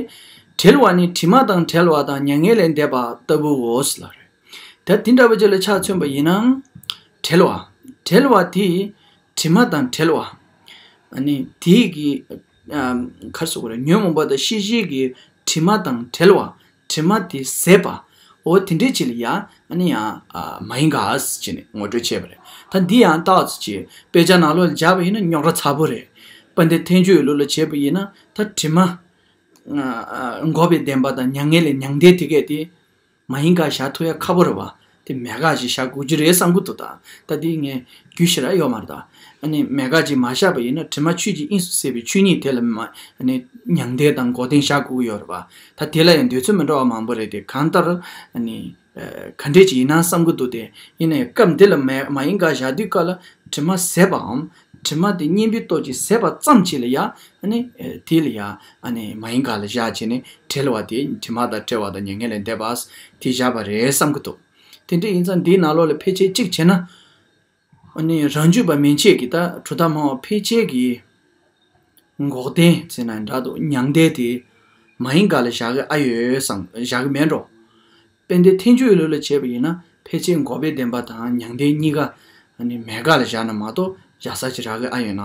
བྲལ་བ་ནི་དྲི་མ་དང་བྲལ་བ་དང་མྱ་ངན་ལས་འདས་པ་ལྟ་བུའོ་ལབ་རེད། ད་དེ་འདྲ་བ་ཅིག་ལ་ཆ་མཚོན་པ་ཡིན་ན། བྲལ་བ། བྲལ་བ་དེ། དྲི་མ་དང་བྲལ་བ། ཨ་ནི་དེ་གི། ཨ། ག་རེ་ཟེར་དགོས་རེད། ཉོན་མོངས་པ་དང་ཤེས་བྱའི་གི་དྲི་མ་དང་བྲལ་བ། དྲི་མ་དེ་ཟད་པ། འོ་དེ་འདྲའི་ཅིག་ལ་ཡ། ཨ་ནི་ཡང་། ཨ། མ་ཡིན་ག་ཟེར་བྱས་ནས་ངོ་སྤྲོད་བྱས་པ་རེད། ད་འདི་ཡང་ཏོག་ཙམ་ཅིག་དཔེ་ཆ་ནང་ལོགས་ལ་སྦྱར་བ་ཡིན་ན་རྙོག་དྲ་ཚ་པོ་རེད། དཔལ་ལྡན་ཐལ་འགྱུར་ལུགས་ལ་བྱས་པ་ཡིན་ན་ད་དྲི་མ། ཨ། ཨ། འགོག་པའི་བདེན་པ་དང་མྱ་ངན་ལས་མྱང་འདས་དེ་གས་དེ། མ་ཡིན་ག་བཞག་ཐུབ་ཡ་ཁག་པོ་རེད་བ། དེ་མེད་ག་ཅིག་བཞག་དགོས་ཀྱི་རེད་བསམ་གྱི་འདུག་ད། ད་དེ་ངས་རྒྱུས་ཞེ་དྲག་ཡོད་མ་རེད་ད། ཨ་ནི་མེད་ག་ཅིག་མ་བཞག་པ་ཡིན་ན་དྲི་མ་ཆོས་ཀྱི་དབྱིངས་སུ་ཟད་པའི་ཆོས་ཉིད་དེ་ལ་མ། ཨ་ནི་མྱང་འདས་དང་འགོག་བདེན་བཞག་དགོས་ཀྱི་ཡོད་རེད་བ། ད་དེ་ལ་ཡང་འདོད་ཚུལ་མི་འདྲ་བ་མང་པོ་རེད་དེ། གང་ལྟར་ཨ་ནི། ཨ། ག་འདྲས་ཅིག་ཡིན་ན་བསམ་གྱི་འདུག་སྟེ། ཡིན་ནའི་སྐབས་འདི་ལ་མ་མ་ཡིན་ག་བཞག་དུས་སྐབས་ལ་དྲི་མ་ཟད་པའམ། དྲི་མ་དེ་གཉེན་པོའི་སྟོབས་ཀྱིས་ཟད་པ་ཙམ་ཅིག་ལ་ཡ། ཨ་ནི། ཨ། དེ་ལ་ཡ། ཨ་ནི་མ་ཡིན་ག་ལ་བཞག་བྱས་ནས་བྲལ་བ་དེ་དྲི་མ་དང་བྲལ་བ་དང་མྱ་ངན་ལས་འདས་པ་དེ་བཞག་པ་རེད་བསམ་གྱི་འདུག་དེ་འདྲ་ཡིན་ཙང་འདིའི་ནང་ལོགས་ལ་ཕལ་ཆེར་གཅིག་བྱས་ན། ཨ་ནི་རང་རྒྱུད་པ་མན་ཆད་ཀྱི་ད་གྲུབ་མཐའ་སྨྲ་བ་ཕལ་ཆེར་གྱི་ འགོག་བདེན་ཟེར་ན་འདྲ་འདུག་མྱང་འདས་དེ་མ་ཡིན་ག་ལ་བཞག་གི་ཨ་ཡོད་བསམ་བཞག་གི་མེད་འགྲོ། དཔལ་ལྡན་ཐལ་འགྱུར་ལུགས་ལ་བྱས་པ་ཡིན་ན་ཕལ་ཆེར་འགོག་པའི་བདེན་པ་དང་མྱང་འདས་གཉིས་ཀ་ནི་མེད་ག་ལ་བཞག་ན་མ་གཏོགས་བཞག་ས་ཅིག་རག་གི་ཨ་ཡོད་ན།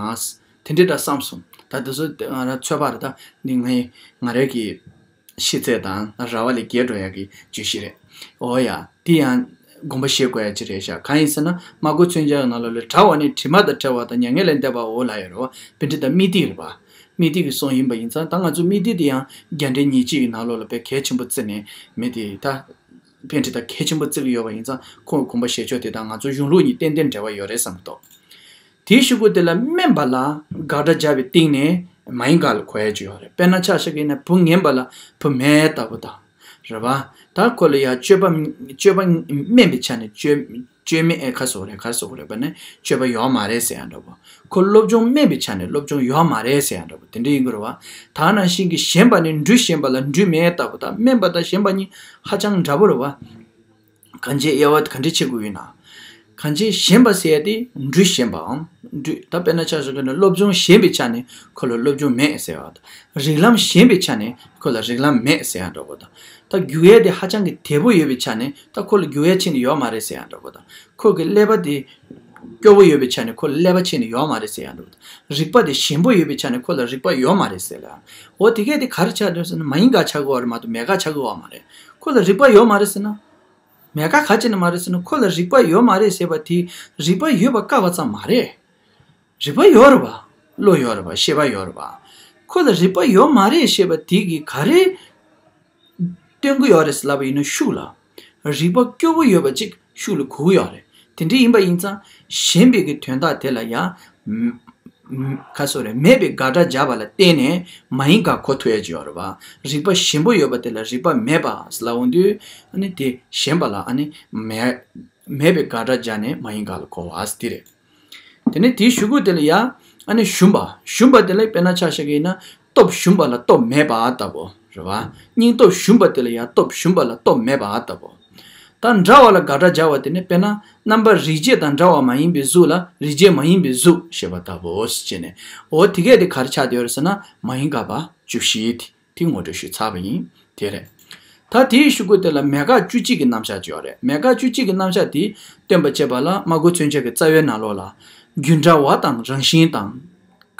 དེ་འདྲ་ད་བསམ་སོང་། ད་དེ་ཚོ་ང་རང་ཚོད་དཔག་རེད། ད་ནི་ངའི་ང་རང་གི་ཤེས་ཚད་དང་ར་བ་ལས་བརྒལ་འགྲོ་ཡག་གི་བརྗོད་གཞི་རེད། འོ་ཡ། དེ་ཡང་དགོངས་པ་བཞེས་དགོས་ཡག་ཅིག་རེད་ཤག་གང་ཡིན་ཟེར་ན་སྨྲ་སྒོ་མཚོན་བྱ་ཡི་ནང་ལོགས་ལ་བྲལ་བ་ནི་དྲི་མ་དང་བྲལ་བ་དང་མྱ་ངན་ལས་འདས་པའོ་ལབ་ཡོད་རེད་བ། དཔེ་འདི་ད་དམིགས་ཏིག་རེད་བ། དམིགས་ཏིག་གི་གསུང་ཡིན་པ་ཡིན་ཙང་ད་ང་ཚོ་དམིགས་ཏིག་དེ་ཡང་རྒྱ་འགྲེལ་ཉེར་གཅིག་གི་ནང་ལོགས་ལ་དཔེ་གལ་ཆེན་པོ་བརྩི་ནས་མི་དེ་ད། དཔེ་འདི་ད་གལ་ཆེན་པོ་བརྩི་གི་ཡོད་པ་ཡིན་ཙང་ཁོང་དགོངས་པ་བཞེས་ཕྱོགས་དེ་དང་ང་ཚོ་གཞུང་ལུགས་གཉིས་ཏན་ཏན་འབྲེལ་བ་ཡོད་རེད་བསམ་གི་འདུག་དེའི་གཞུག་གུ་དེ་ལ་དམན་པ་ལ་དགག་སྒྲ་སྦྱར་བའི་སྟེང་ནས་མ་ཡིན་ག་ལ་གོ་ཡ་ཅིག་ཡོད་རེད། དཔེར་ན་ཆ་བཞག་གི་ན་བུ་ངན་པ་ལ་བུ་མེད་ལྟ་བུ་དང་། རེད་བ། ད་ཁོ་ལ་ཡ་སྤྱོད་པ་སྤྱོད་པ་དམན་པའི་ཆ་ནས་སྤྱོད་སྤྱོད་མེད་ཨེ་ཁ་སོགས་རེད་ཁ་སོགས་རེད་པ་ནི་སྤྱོད་པ་ཡོད་མ་རེད་ཟེར་ཡ་འདྲ་བོ། ཁོ་སློབ་སྦྱོང་དམན་པའི་ཆ་ནས་སློབ་སྦྱོང་ཡོད་མ་རེད་ཟེར་ཡ་འདྲ་བོ་དེ་འདྲ་ཡིན་དགོས་རེད་བ། ད་ནང་བཞིན་གྱི་ཞན་པ་ནི་འབྲུ་ཞན་པ་ལ་འབྲུ་མེད་ལྟ་བུ་དང་དམན་པ་དང་ཞན་པ་གཉིས་ཧ་ཅང་འདྲ་བོ་རེད་བ། གང་ཅི་དབྱེ་བ་གང་འདྲ་ཕྱེ་དགོས་ཡོད་ན། གང་ཅི་ཞན་པ་ཟེར་ཡ་དེ་འབྲུ་ཞན་པའམ་འབྲུ་ད་དཔེར་ན་ཆ་བཞག་གི་ན་སློབ་སྦྱོང་ཞན་པའི་ཆ་ནས་ཁོ་ལ་སློབ་སྦྱོང་མེད་ཟེར་བ་དང་། རིགས་ལམ་ཞན་པའི་ཆ་ནས་ཁོ་ལ་རིགས་ལམ་མེད་ཟེར་ཡ་འདྲ་བོ་དང་། ད་རྒྱུག་ཡ་དེ་ཧ་ཅང་གི་དལ་པོ་ཡོད་པའི་ཆ་ནས་ད་ཁོ་ལ་རྒྱུག་ཡ་ཆེ་ནི་ཡོད་མ་རེད་ཟེར་ཡ་འདྲ་བོ་དང་། ཁོ་གི་ཀླད་པ་དེ་སྐྱོ་བོ་ཡོད་པའི་ཆ་ནས་ཁོ་ལ་ཀླད་པ་ཆེ་ནི་ཡོད་མ་རེད་ཟེར་ཡ་འདྲ་བོ་དང་། རིག་པ་དེ་ཞན་པོ་ཡོད་པའི་ཆ་ནས་ཁོ་ལ་རིག་པ་ཡོད་མ་རེད་ཟེར་ལ། འོ་དེ་གས་དེ་ག་རེ་ཆགས་འདུག་ཟེར་ན་མ་ཡིན་ག་ཆགས་དགོས་པ་རེད་མ་གཏོགས་མེད་ག་ཆགས་དགོས་པ་མ་རེད། ཁོ་ལ་རིག་པ་ཡོད་མ་རེད་ཟེར་ན། མེད་ག་ག་ཅི་ནས་མ་རེད་ཟེར་ན་ཁོ་ལ་རིག་པ་ཡོད་མ་རེད་ཟེར་བ་དེ་རིག་པ་ཡོད་པ་བཀག་པ་ཙམ་མ་རེད། རིག་པ་ཡོད་རེད་པ། བློ་ཡོད་རེད་པ། ཤེས་པ་ཡོད་རེད་པ། ཁོ་ལ་རིག་པ་ཡོད་མ་རེད་ཞེས་པ་དེ་གིས་ག་རེ་སྟོན་གི་ཡོད་རེད་ཟེར་ལབ་པ་ཡིན་ན་ཤུགས་ལ། རིག་པ་སྐྱོ་བོ་ཡོད་པ་ཅིག་ཤུགས་ལ་གོ་གི་ཡོད་རེད། དེ་འདྲ་ཡིན་པ་ཡིན་ཙང་ཞན་པའི་གི་དོན་དག་དེ་ལ་ཡང་། ཁ་སོ་རེད་མེད་པའི་དགག་སྒྲ་སྦྱར་བ་ལ་བརྟེན་ནས་མ་ཡིན་དགག་གོ་ཐུབ་ཡ་ཅིག་ཡོད་རེད་པ། རིག་པ་ཞན་པོ་ཡོད་པ་དེ་ལ་རིག་པ་མེད་པ་ལབ་འོང་དུས་ཨ་ནི་དེ་ཞན་པ་ལ་ཨ་ནི་མེད་མེད་པའི་དགག་སྒྲ་སྦྱར་ནས་མ་ཡིན་དགག་ལ་གོ་བ་དེ་རེད། དེ་ནས་དེའི་གཞུག་གུ་དེ་ལ་ཡ་ཨ་ནི་ཞུམ་པ་ཞུམ་པ་དེ་ལ་དཔེར་ན་ཆ་བཞག་གི་ཡིན་ན་སྟོབས་ཞུམ་པ་ལ་སྟོབས་མེད་པ་ལྟ་བུ་རེད་པ། སྙིང་སྟོབས་ཞུམ་པ་དེ་ལ་ཡ་སྟོབས་ཞུམ་པ་ལ་སྟོབས་མེད་པ་ལྟ་བུ། ད་འདྲ་བ་ལ་དགག་སྒྲ་སྦྱར་བ་དེ་ནི་དཔེར་ན་རྣམ་པ་རིགས་བརྒྱད་དང་འདྲ་བ་མ་ཡིན་པའི་གཟུགས་ལ་རིགས་བརྒྱད་མ་ཡིན་པའི་གཟུགས་ཞེས་པ་ལྟ་བུ་ཞེས་ནས་འོ་དེ་གས་དེ་ག་རེ་ཆགས་བསྡད་ཡོད་རེད་ཟེར་ན་མ་ཡིན་དགག་པ་བཅུ་བཞི་དེ་དེ་ངོ་སྤྲོད་ཞུས་ཚར་བ་ཡིན་དེ་རེད། ད་དེའི་གཞུག་གུ་དེ་ལ་མེད་དགག་བཅུ་གཅིག་གི་རྣམ་གཞག་ཅིག་ཡོད་རེད། མེད་དགག་བཅུ་གཅིག་གི་རྣམ་གཞག་དེ་སྟོན་པ་བྱེད་པ་ལ་སྨྲ་སྒོ་མཚོན་བྱེད་ཀྱི་རྩ་བའི་ནང་ལོགས་ལ་རྒྱུ་འདྲ་བ་དང་རང་བཞིན་དང་།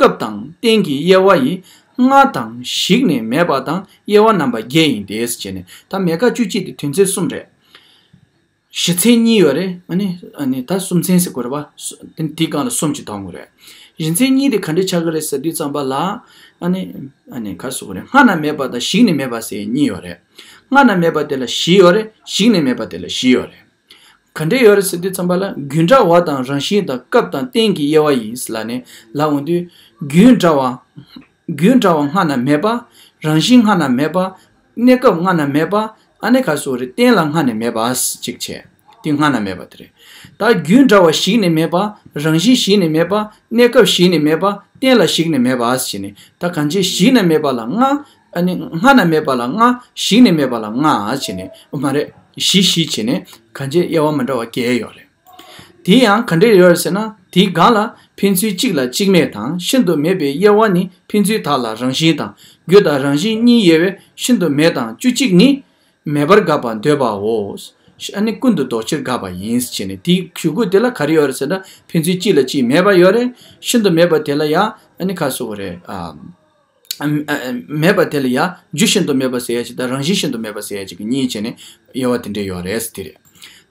སྐབས་དང་རྟེན་གྱི་དབྱེ་བ་ཡིས་སྔ་དང་ཞིག་ནས་མེད་པ་དང་དབྱེ་བ་རྣམ་པ་བརྒྱད་ཡིན་ཏེ་ཟེར་བྱས་ནས་ད་མེད་དགག་བཅུ་གཅིག་དེ་དོན་ཚན་གསུམ་རེད། གཞི་ཚན་གཉིས་ཡོད་རེད། ཨ་ནི་ཨ་ནི་ད་གསུམ་ཚན་ཟེར་དགོས་རེད་པ། སུ་དེ་དེའི་སྒང་ལ་གསུམ་གྱིས་སྟོན་དགོས་རེད། གཞི་ཚན་གཉིས་དེ་ག་འདྲ་ཆགས་ཀྱི་རེད་ཟེར་དུས་ཙམ་པ་ལ་ཨ་ནི་ཨ་ནི་ག་རེ་ཟེར་དགོས་རེད། སྔ་ན་མེད་པ་དང་ཞིག་ནས་མེད་པ་ཟེར་གཉིས་ཡོད་རེད། སྔ་ན་མེད་པ་དེ་ལ་གཞི་ཡོད་རེད། ཞིག་ནས་མེད་པ་དེ་ལ་གཞི་ཡོད་རེད། ག་འདྲས་ཡོད་རེད་ཟེར་དུས་ཙམ་པ་ལ་རྒྱུ་འདྲ་བ་དང་རང་བཞིན་དང་སྐབས་དང་རྟེན་གྱི་དབྱེ་བ་ཡིས་ལབ་ནས་ལབ་འོང་དུས་རྒྱུ་འདྲ་བ། རྒྱུ་འདྲ་བ་སྔ་ན་མེད་པ། རང་བཞིན་སྔ་ན་མེད་པ། གནས་སྐབས་སྔ་ན་མེད་པ། ཨ་ནི་ག་རེ་ཟེར་དགོས་རེད། རྟེན་ལ་སྔ་ནས་མེད་པ་ཅིག་བྱས། དེ་སྔ་ན་མེད་པ་དེ་རེད། ད་རྒྱུ་འདྲ་བ་ཞིག་ནས་མེད་པ། རང་བཞིན་ཞིག་ནས་མེད་པ། གནས་སྐབས་ཞིག་ནས་མེད་པ། རྟེན་ལ་ཞིག་ནས་མེད་པ་ཞེས་ནས་ད་གང་ཅི་ཞིག་ནས་མེད་པ་ལ་སྔ། ཨ་ནི་སྔ་ན་མེད་པ་ལ་སྔ། ཞིག་ནས་མེད་པ་ལ་སྔ་ཞེས་ནས་མ་རེད། གཞི་གཞི་བྱས་ནས་གང་ཅི་དབྱེ་བ་མི་འདྲ་བ་བརྒྱད་ཡོད་རེད། དེ་ཡང་ག་འདྲས་ཡོད་རེད་ཟེར་ན་དེའི་སྒང་ལ་ཕན་ཚུན་གཅིག་ལ་གཅིག་མེད་དང་ཤིན་ཏུ་མེད་པའི་དབྱེ་བ་ནི་ཕན་ཚུན་དག་ལ་རང་བཞིན་དང་རྒྱུ་དང་རང་བཞིན་གཉིས་དབྱེ་བས་ཤིན་ཏུ་མེད་དང་བཅུ་གཅིག་ནི་མེད་པར་དགག་པར་འདོད་པའོ། ཨ་ནི་ཀུན་ཏུ་ལྡོག་ཕྱིར་དགག་པ་ཡིན་ཞེས་ནས་དེའི་གཞུག་གུ་དེ་ལ་ག་རེ་ཡོད་རེད་ཟེར་ན་ཕན་ཚུན་གཅིག་ལ་གཅིག་མེད་པ་ཡོད་རེད། ཤིན་ཏུ་མེད་པ་དེ་ལ་ཡང་ཨ་ནི་ག་རེ་ཟེར་དགོས་རེད། ཨ། མེད་པ་དེ་ལ་ཡང་རྒྱུ་ཤིན་ཏུ་མེད་པ་ཟེར་ཡ་ཅིག་དང་རང་བཞིན་ཤིན་ཏུ་མེད་པ་ཟེར་ཡ་ཅིག་གི་གཉིས་བྱས་ནས་དབྱེ་བ་དེ་འདྲས་ཡོད་རེད་ཟེར་དེ་རེད།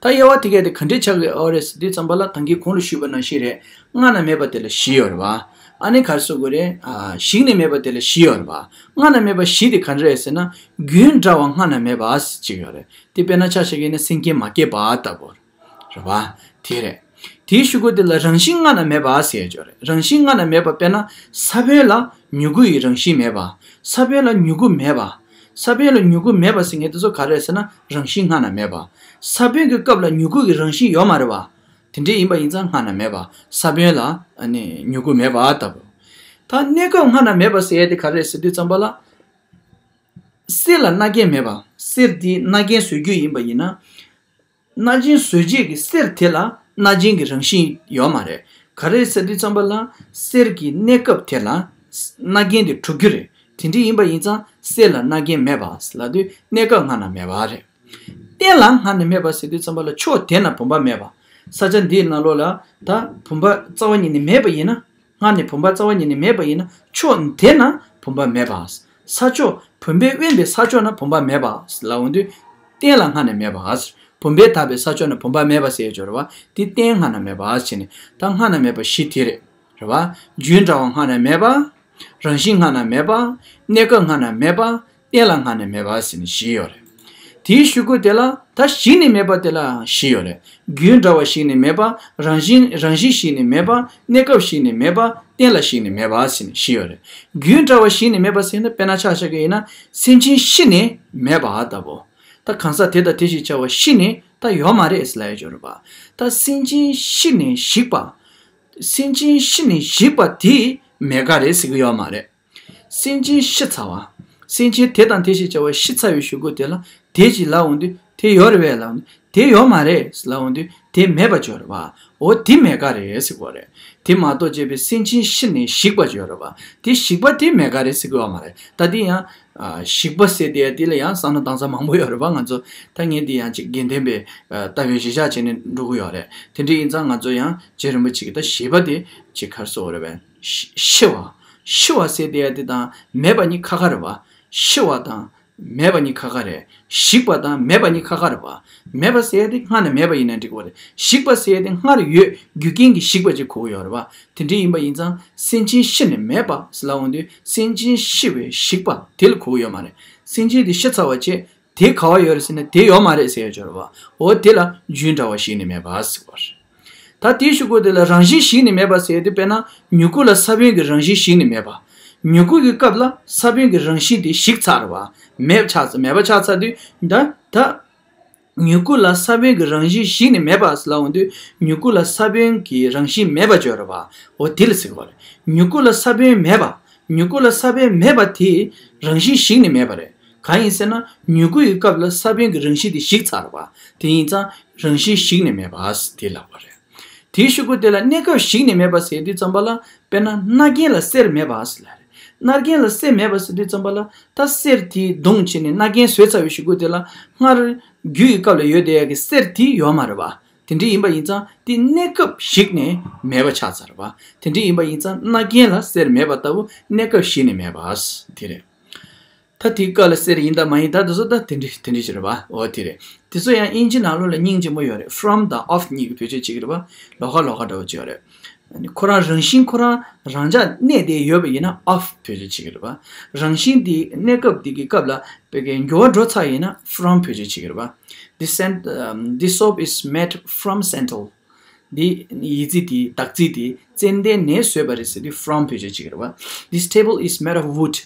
ད་དབྱེ་བ་དེ་གས་དེ་ག་འདྲས་ཆགས་ཀྱི་ཡོད་རེད་ཟེར་དུས་ཙམ་པ་ལ་ད་གིན་གོང་ལ་ཞུས་པ་ནང་བཞིན་རེད། སྔ་ན་མེད་པ་དེ་ལ་གཞི་ཡོད་རེད་བ། ཨ་ནི་ག་རེ་ཟེར་དགོས་རེད། ཞིག་ནས་མེད་པ་དེ་ལ་གཞི་ཡོད་རེད་བ། སྔ་ན་མེད་པ་གཞི་དེ་ག་འདྲ་རེད་ཟེར་ན་རྒྱུ་འདྲ་བ་སྔ་ན་མེད་པ་ཅིག་ཡོད་རེད། དེ་དཔེར་ན་ཆ་བཞག་གི་ཡིན་ན་སེམས་ཅན་མ་སྐྱེས་པ་ལྟ་བུ། རེད་བ། དེ་རེད། དེའི་གཞུག་གུ་དེ་ལ་རང་བཞིན་སྔ་ན་མེད་པ་ཟེར་ཡ་ཅིག་ཡོད་རེད། རང་བཞིན་སྔ་ན་མེད་པ་དཔེར་ན་ས་བོན་ལ་མྱུ་གུ་ཡི་རང་བཞིན་མེད་པ། ས་བོན་ལ་མྱུ་གུ་མེད་པ། ས་བོན་ལ་མྱུ་གུ་མེད་པ་ཟེར་མཁན་དེ་ཚོ་ག་རེ་རེད་ཟེར་ན་རང་བཞིན་སྔ་ན་མེད་པ། ས་བོན་གྱི་སྐབས་ལ་མྱུ་གུ་གི་རང་བཞིན་ཡོད་མ་རེད་བ། དེ་འདྲས་ཡིན་པ་ཡིན་ཙང་སྔ་ན་མེད་པ། ས་བོན་ལ་ཨ་ནི་མྱུ་གུ་མེད་པ་ལྟ་བུ། ད་གནས་སྐབས་སྔ་ན་མེད་པ་ཟེར་ཡ་དེ་ག་རེ་རེད་ཟེར་དུས་ཙམ་པ་ལ། གསེར་ལ་རྣ་རྒྱན་མེད་པ། གསེར་དེ་རྣ་རྒྱན་བཟོ་རྒྱུ་ཡིན་པ་ཡིན་ན། རྣ་རྒྱན་བཟོ་བྱེད་ཀྱི་གསེར་དེ་ལ་རྣ་རྒྱན་གྱི་རང་བཞིན་ཡོད་མ་རེད། ག་རེ་ཟེར་དུས་ཙམ་པ་ལ་གསེར་གྱི་གནས་སྐབས་དེ་ལ་ རྣ་རྒྱན་དེ་དྲུག་རྒྱུ་རེད། དེ་འདྲ་ཡིན་པ་ཡིན་ཙང་གསེར་ལ་རྣ་རྒྱན་མེད་པ་ལབ་དུས་གནས་སྐབས་སྔ་ན་མེད་པ་རེད། གཏན་ལ་སྔ་ན་མེད་པ་ཟེར་དུས་ཙམ་པ་ལ་ཕྱོགས་དེ་ན་བུམ་པ་མེད་པ། ས་ཆ་འདིའི་ནང་ལོགས་ལ་ད་བུམ་པ་རྩ་བ་ཉིད་ནས་མེད་པ་ཡིན་ན། སྔ་ནས་བུམ་པ་རྩ་བ་ཉིད་ནས་མེད་པ་ཡིན་ན་ཕྱོགས་དེ་ན་བུམ་པ་མེད་པ། ས་ཕྱོགས་བུམ་པས་དབེན་པའི་ས་ཕྱོགས་ན་བུམ་པ་མེད་པ་ལབ་འོང་དུས། གཏན་ལ་སྔ་ན་མེད་པ། བུམ་པས་དག་པའི་ས་ཕྱོགས་ན་བུམ་པ་མེད་པ་ཟེར་ཡོད་ཅོག་རེད་བ། དེ་གཏན་སྔ་ན་མེད་པ་བྱས་ནས་ད་སྔ་ན་མེད་པ་བཞི་དེ་རེད། རེད་བ། རྒྱུན་འདྲ་བ་སྔ་ན་མེད་པ། རང་བཞིན་སྔ་ན་མེད་པ། གནས་སྐབས་སྔ་ན་མེད་པ། གཏན་ལ་སྔ་ན་མེད་པ་ཟེར་ནས་བཞི་ཡོད་རེད། དེའི་གཞུག་གུ་དེ་ལ་ད་གཞིག་ནས་མེད་པ་དེ་ལའང་བཞི་ཡོད་རེད། རྒྱུན་འདྲ་བ་གཞིག་ནས་མེད་པ། རང་བཞིན་རང་བཞིན་གཞིག་ནས་མེད་པ། གནས་སྐབས་གཞིག་ནས་མེད་པ། གཏན་ལ་གཞིག་ནས་མེད་པ་ཟེར་ནས་བཞི་ཡོད་རེད། རྒྱུན་འདྲ་བ་གཞིག་ནས་མེད་པ་ཟེར་ན་དཔེར་ན་ཆ་བཞག་གི་ཡིན་ན་སེམས་ཅན་ཤི་ནས་མེད་པ་ལྟ་བུ། ད་གང་ཟག་དེ་དང་དེ་ཞིག་བྱ་བ་ཤི་ནས་ད་ཡོད་མ་རེད་ཟེར་ལབ་ཡོད་ཅོག་རེད་པ། ད་སེམས་ཅན་ཤི་ནས་ཞིག་པ། སེམས་ཅན་ཤི་ནས་ཞིག་པ་དེ་མེད་དགའ་རེད་ཟེར་གི་ཡོད་མ་རེད། སེམས་ཅན་ཤི་ཚར་བ། སེམས་ཅན་དེ་དང་དེ་ཞིག་བྱ་བ་ཤི་ཚར་བའི་གཞུག་གུ་དེ་ལ་དེ་ཞིག་ལབ་འོང་དུས་དེ་ཡོད་རེད་པས་ལབ་འོང་དུས་དེ་ཡོད་མ་རེད་ལབ་འོང་དུས་དེ་མེད་པ་ཅོག་རེད་པ། འོ་དེ་མེད་དགའ་རེད་ཟེར་གོ་རེད། དེ་མ་གཏོགས་བྱས་པའི་སེམས་ཅན་ཤི་ནས་ཞིག་པ་ཅོག་རེད་པ། དེ་ཞིག་པ་དེ་མེད་དགའ་རེད་ཟེར་གི་ཡོད་མ་རེད། ད་དེ་ཡང་། ཞིག་པ་ཟེར་དེ་དེ་ལ་ཡང་བསམ་བློ་བཏང་ས་མང་པོ་ཡོད་རེད་པ་ང་ཚོ། ད་ངས་འདི་ཡང་ཅིག་དགེ་ལྡན་པའི་ལྟ་བའི་གཞི་བཞག་བྱས་ནས་འགྲོ་གི་ཡོད་རེད། དེ་འདྲ་ཡིན་ཙང་ང་ཚོ་ཡང་རྗེ་རིན་པོ་ཆེ་གི་ད་ཞིག་པ་དེ་ཅིག་ག་རེ་ཟེར་དགོས་རེད་པས། ཤི་བ། ཤི་བ་ཟེར་དེ་དེ་དང་མེད་པ་གཉིས་ཁ་ཁ་རེད་པ། ཤི་བ་དང་མེད་པ་གཉིས་ཁ་ཁ་རེད། ཞིག་པ་དང་མེད་པ་གཉིས་ཁ་ཁ་རེད་པ། མེད་པ་ཟེར་དེ་སྔ་ན་མེད་པ་ཡིན་ན་འགྲིག་གི་རེད། ཞིག་པ་ཟེར་དེ་སྔར་ཡོད་རྒྱུ་རྐྱེན་གྱི་ཞིག་པ་ཅིག་གོ་གི་ཡོད་རེད་པ། དེ་འདྲ་ཡིན་པ་ཡིན་ཙང་སེམས་ཅན་ཤི་ནས་མེད་པ་ལབ་འོང་དུས་སེམས་ཅན་ཤི་བའི་ཞིག་པ་དེ་ལ་གོ་གི་ཡོད་མ་རེད། སེམས་ཅན་དེ་ཤི་ཚར་བ་བྱས་དེ་ག་བ་ཡོད་རེད་ཟེར་ན་དེ་ཡོད་མ་རེད་ཟེར་ཡ་ཅོག་རེད་པ། འོ་དེ་ལ་རྒྱུན་འདྲ་བ་གཞིག་ནས་མེད་པ་ཟེར་བ་རེད། ད་དེའི་གཞུག་གུ་དེ་ལ་རང་བཞིན་གཞིག་ནས་མེད་པ་ཟེར་དུས་དཔེར་ན་མྱུ་གུ་ལ་ས་བོན་གྱི་རང་བཞིན་གཞིག་ནས་མེད་པ། མྱུ་གུ་གི་སྐབས་ལ་ས་བོན་གྱི་རང་བཞིན་དེ་ཞིག་ཚར་བ། མེད་ཆགས་ཚར་མེད་པ་ཆགས་ཚར་དུས་ད་ད། མྱུ་གུ་ལ་ས་བོན་གྱི་རང་བཞིན་གཞིག་ནས་མེད་པ་ལབ་འོང་དུས་མྱུ་གུ་ལ་ས་བོན་གྱི་རང་བཞིན་མེད་པ་ཅོག་རེད་པ། འོ་དེ་ལ་ཟེར་གི་རེད། མྱུ་གུ་ལ་ས་བོན་མེད་པ། མྱུ་གུ་ལ་ས་བོན་མེད་པ་དེ་རང་བཞིན་གཞིག་ནས་མེད་པ་རེད། གང་ཡིན་ཟེར་ན་མྱུ་གུ་ཡི་སྐབས་ལ་ས་བོན་གྱི་རང་བཞིན་དེ་ཞིག་ཚར་བ། དེ་ཡིན་ཙང་རང་བཞིན་གཞིག་ནས་མེད་པ་དེ་ལབ་པ་རེད། དེའི་གཞུག་གུ་དེ་ལ་གནས་སྐབས་གཞིག་ནས་མེད་པ་ཟེར་དུས་ཙམ་པ་ལ་དཔེར་ན་རྣ་རྒྱན་ལ་གསེར་མེད་པ་ཟེར་ལ་རེད། རྣ་རྒྱན་ལ་གསེར་མེད་པ་ཟེར་དུས་ཙམ་པ་ལ་ད་གསེར་དེ་བརྡུངས་བྱས་ནས་རྣ་རྒྱན་བཟོས་ཚར་བའི་གཞུག་གུ་དེ་ལ་སྔར་རྒྱུ་ཡི་སྐབས་ལ་ཡོད་བསྡད་ཡ་གི་གསེར་དེ་ཡོད་མ་རེད་པ། དེ་འདྲ་ཡིན་པ་ཡིན་ཙང་དེ་གནས་སྐབས་གཞིག་ནས་མེད་པ་ཆགས་ཚར་བ། དེ་འདྲ་ཡིན་པ་ཡིན་ཙང་རྣ་རྒྱན་ལ་གསེར་མེད་པ་ལྟ་བུ་གནས་སྐབས་གཞིག་ནས་མེད་པ་དེ་རེད། ད་དེའི་སྐབས་ལ་གསེར་ཡིན་དང་མ་ཡིན་ད་དེ་ཚོ་ད་དེ་འདྲ་དེ་འདྲ་ཞིག་རེད་པ། འོ་དེ་རེད། དེ་ཚོ་ཡང་དབྱིན་ཇི་ནང་ལོགས་ལ་སྙིང་རྗེ་མོ་ཡོད་རེད། from དང་of གཉིས་ཀྱི་བེད་སྤྱོད་བྱེད་ཀྱི་རེད་པ། ལོགས་ཀ་ལོགས་ཀ་འདྲ་བོ་ཅིག་ཡོད་རེད། ཁོ་རང་རང་བཞིན་ཁོ་རང་རང་འཇགས་གནས་བསྡད་ཡོད་པ་ཡིན་ན་of བེད་སྤྱོད་བྱེད་ཀྱི་རེད་པ། རང་བཞིན་དེ་གནས་སྐབས་དེ་གི་སྐབས་ལ་བོད་སྐད་འགྱུར་བ་འགྲོ་ཚར་ཡིན་ན་from བེད་སྤྱོད་བྱེད་ཀྱི་རེད་པ། This sand, um, this soap is made from sandal. འདི་ཡི་ཙི་དེ་དག་ཙི་དེ་ཙན་དན་ནས་བཟོས་པ་རེད་ཟེར་དུས་from བེད་སྤྱོད་བྱེད་ཀྱི་རེད་པ། This table is made of wood.